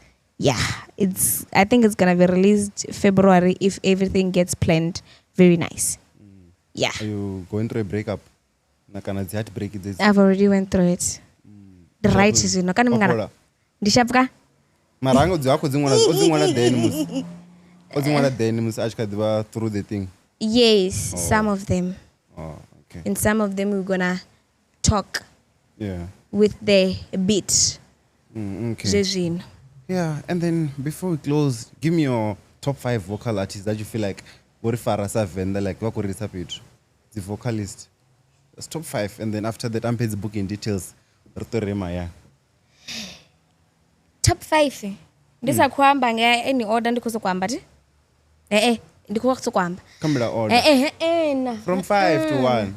I think it's gonna be released February if everything gets planned very nice. Yeah. Are you going through a breakup? Na kana dzi heartbreak dzedzi? I've already went through it. The right is no kana mngana. Wa fhola? Ndi shapka? Mara anga dzi akho dzi ṅwala o dzi ṅwala then musi. O dzi ṅwala then musi a tshi kha ḓivha through the thing. Yes, some of them. Oh, okay. And some of them we're gonna talk Yeah. with the beat. Okay. Zwezwino. Yeah, and then before we close, give me your top 5 vocal artists that you feel like vho ri fara sa Venḓa, like vha khou ri isa fhethu. The vocalist. That's top 5, and then after that, I'm paid the booking details. Ri ṱwe ri ye mahayani. Top 5. Ndi sa khou amba nga any order, ndi khou sokou amba thi? Ndi khou sokou amba. Kambela order. Na. From 5 to 1.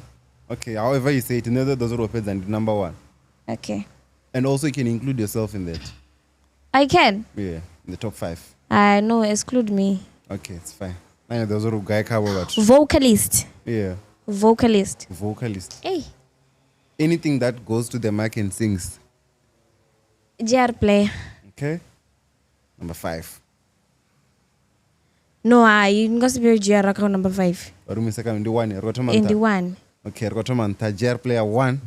Okay, however you say it, neither does it fedza ndi number 1. Okay. And also you can include yourself in that. I can. Yeah, in the top 5. I no, exclude me. Okay, it's fine. Nine those are guy kha vhathu. Vocalist. Yeah. Vocalist. Vocalist. Hey. Anything that goes to the mic and sings. JR player. Okay. Number 5. No, I nga si be JR ka number 5. Rumisa ka ndi 1, ri thoma Ndi nṱha. 1. Okay, ri thoma nṱha JR player 1.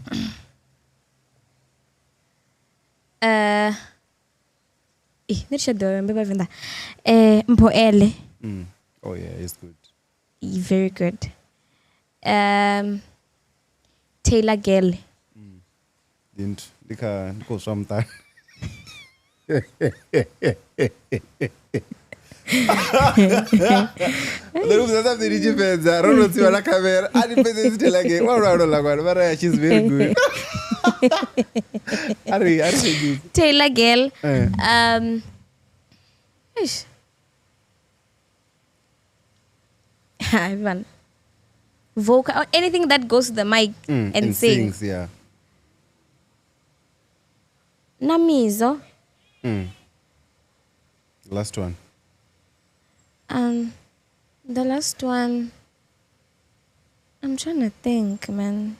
Nṋe tsha ḓivha vhaimbi vha Venḓa. Mpho Ele. Oh yeah, it's good. Very good. Taylor Gale. Didn't ndi kha ndi khou swa muṱani. Ndo vhudza something ndi tshi fhedza ro no tsiwa na khamera a ndi fhedze dzi Taylor Gale wa lwalo ḽa kwana mara she's very good. Ari fhedzise. Taylor Gale. Eish. Ivan. Vocal or anything that goes to the mic and sings. Yeah. Namizo. Last one. The last one. I'm trying to think, man.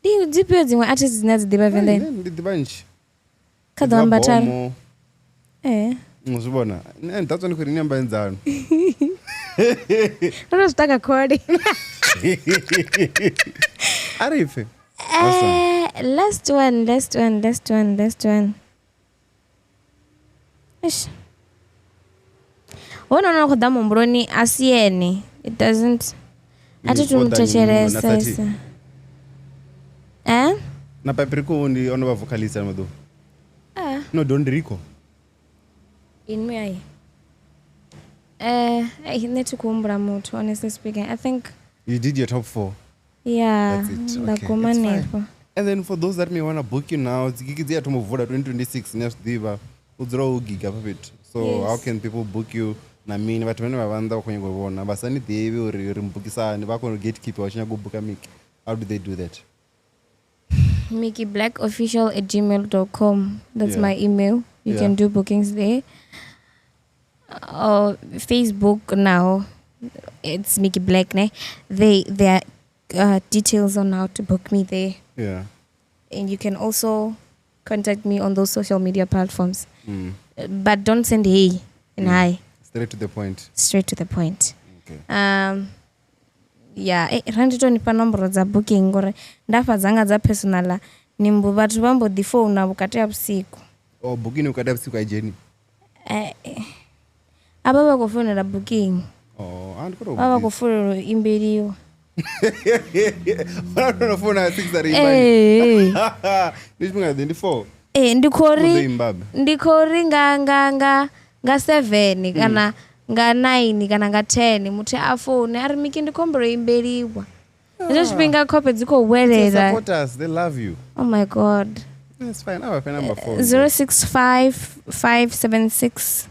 Ndi dzifhio dziṅwe artists dzine dzi ḓivha Venḓa? Ndi ḓivha nnzhi. Kha ḓo amba tharu. Zwi vhona. Nṋe ndi ṱatswa ndi khou ri ni amba ndzano. Ro zwi taka khole. A ri pfe. Last one. Eish. Hono no khou ḓa muhumbuloni a si ene. It doesn't. A thi thu muthetshelesa. Na Papriko ndi ono vha vocalist ano maḓuvha. No, Don Rico. Inwi ai. Nṋe thi khou humbula muthu, honestly speaking. I think you did your top 4. Yeah, that's it. Okay, Okay, it's fine. And then for those that may want to book you now, dzi gig dzi a thoma u vula 2026 ni a zwi ḓivha. U dzula u giga hafha fhethu. So yes. How can people book you? Na mini vhathu vhane vha vha nnḓa vha khou nyaga u vhona vha sa ni ḓivhi uri ri mbukisani vha kona u gatekeeper vha tshi nyaga u buka Micky. How do they do that? MickyBlackOfficial@gmail.com. That's my email. You can do bookings there. Facebook now, it's Micky Black. Ne? There are details on how to book me there. Yeah. And you can also contact me on those social media platforms. But don't send hey and hi. Straight to the point. Straight to the point. Okay. Yeah, randitonipa nomboro dza booking ngori ndafa dzanga dza personal ni mbo vhathu vha mbo ḓi founa vhukati ha vhusiku. Oh, booking vhukati ha vhusiku a dzheni. Avha vha khou founela booking. Oh, and khou vha vha khou founela u imbeliwa. Vha no founa 6 ari imbani. Ndi tshifhinga ḓe ndi 4. Ndi khou ri nga 7 kana nga 9 kana nga 10 muthu a foune a ri Micky ndi khombelo imbeliwa. Hezwo tshifhinga khofhe dzi khou welela. Support us, they love you. Oh my god. That's fine. I have a number phone. 065 576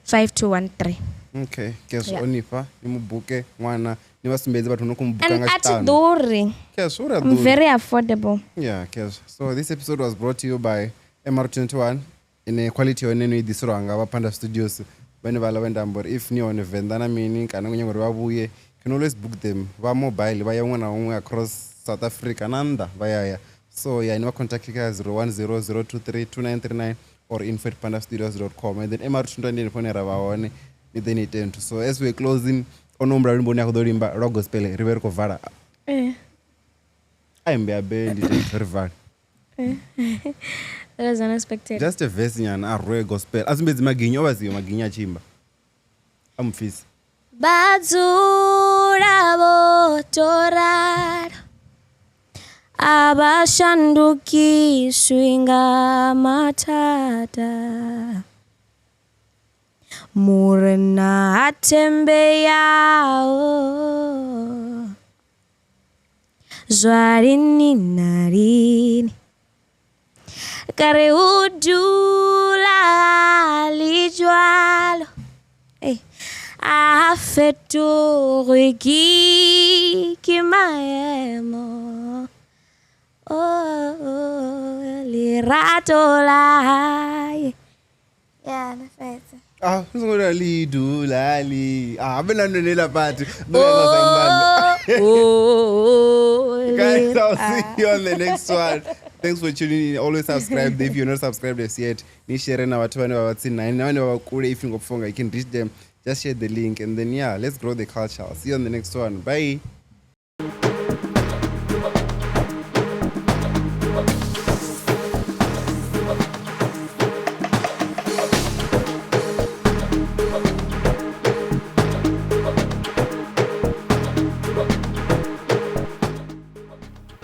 5213. Okay, kesho onifa ni mubuke ṅwana ni vha sumbedze vhathu no khou mubuka nga tshiṱanu. And a thi ḓuri. Kesho uri a I'm very affordable. Yeah, kesho. So this episode was brought to you by MR21 ine quality yone no i ḓiselwa nga vha Panda Studios. Vhane vha ḽa vha amba uri if ni hone Venḓa na mini kana u nyaga uri vha vhuye, you can always book them. Vha mobile vha ya huṅwe na huṅwe across South Africa na nnḓa vha ya ya. So yeah, ni vha contact kha 010 023 2939 or info@pandastudios.com. And then MR21 ndi henefho hune ra vha hone ni ḓe ni ite nthu. So as we're closing, ono humbula luimbo lune a khou ḓo limba lwa gospel ri vhe ri khou vala. A imbe a be ndi ite nthu ri vale. That was unexpected. Just a verse nyana a rwe gospel. A sumbedzi maginyi o vha siho maginyi a tshimba. A mupfisi. Vha dzula vho tou ralo, a vha shandukiswi nga mathada. Murena ha thembe yao zwa lini na lini, kare hu dula le jwalo. A fetogwe ke maemo. Oh, lerato la hae. Yeah, that's it. Ah, usongo li dula li. Ah, mina nonela party. Oh, Guys, I'll see you on the next one. Thanks for tuning in. Always subscribe. If you're not subscribed as yet, ni share na vhathu vhane vha vha tsini na inwi, na vhane vha vha kule. If you ngo you can reach them. Just share the link and then yeah, let's grow the culture. I'll see you on the next one. Bye.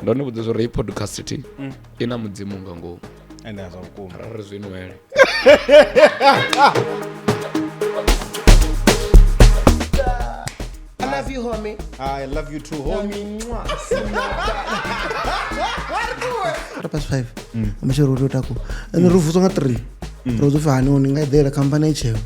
Ndo ni vhudza uri podcast thi i na mudzimu nga ngomu. Ende zwa vhukuma. Ra ri zwi nwele. I love you, homie. I love you too, homie. 5:15. Matshelo ro tou takuwa. Ende ro vuswa nga 3. Ro vhudzwa upfi hani ni nga eḓela khamphani a i tsheo.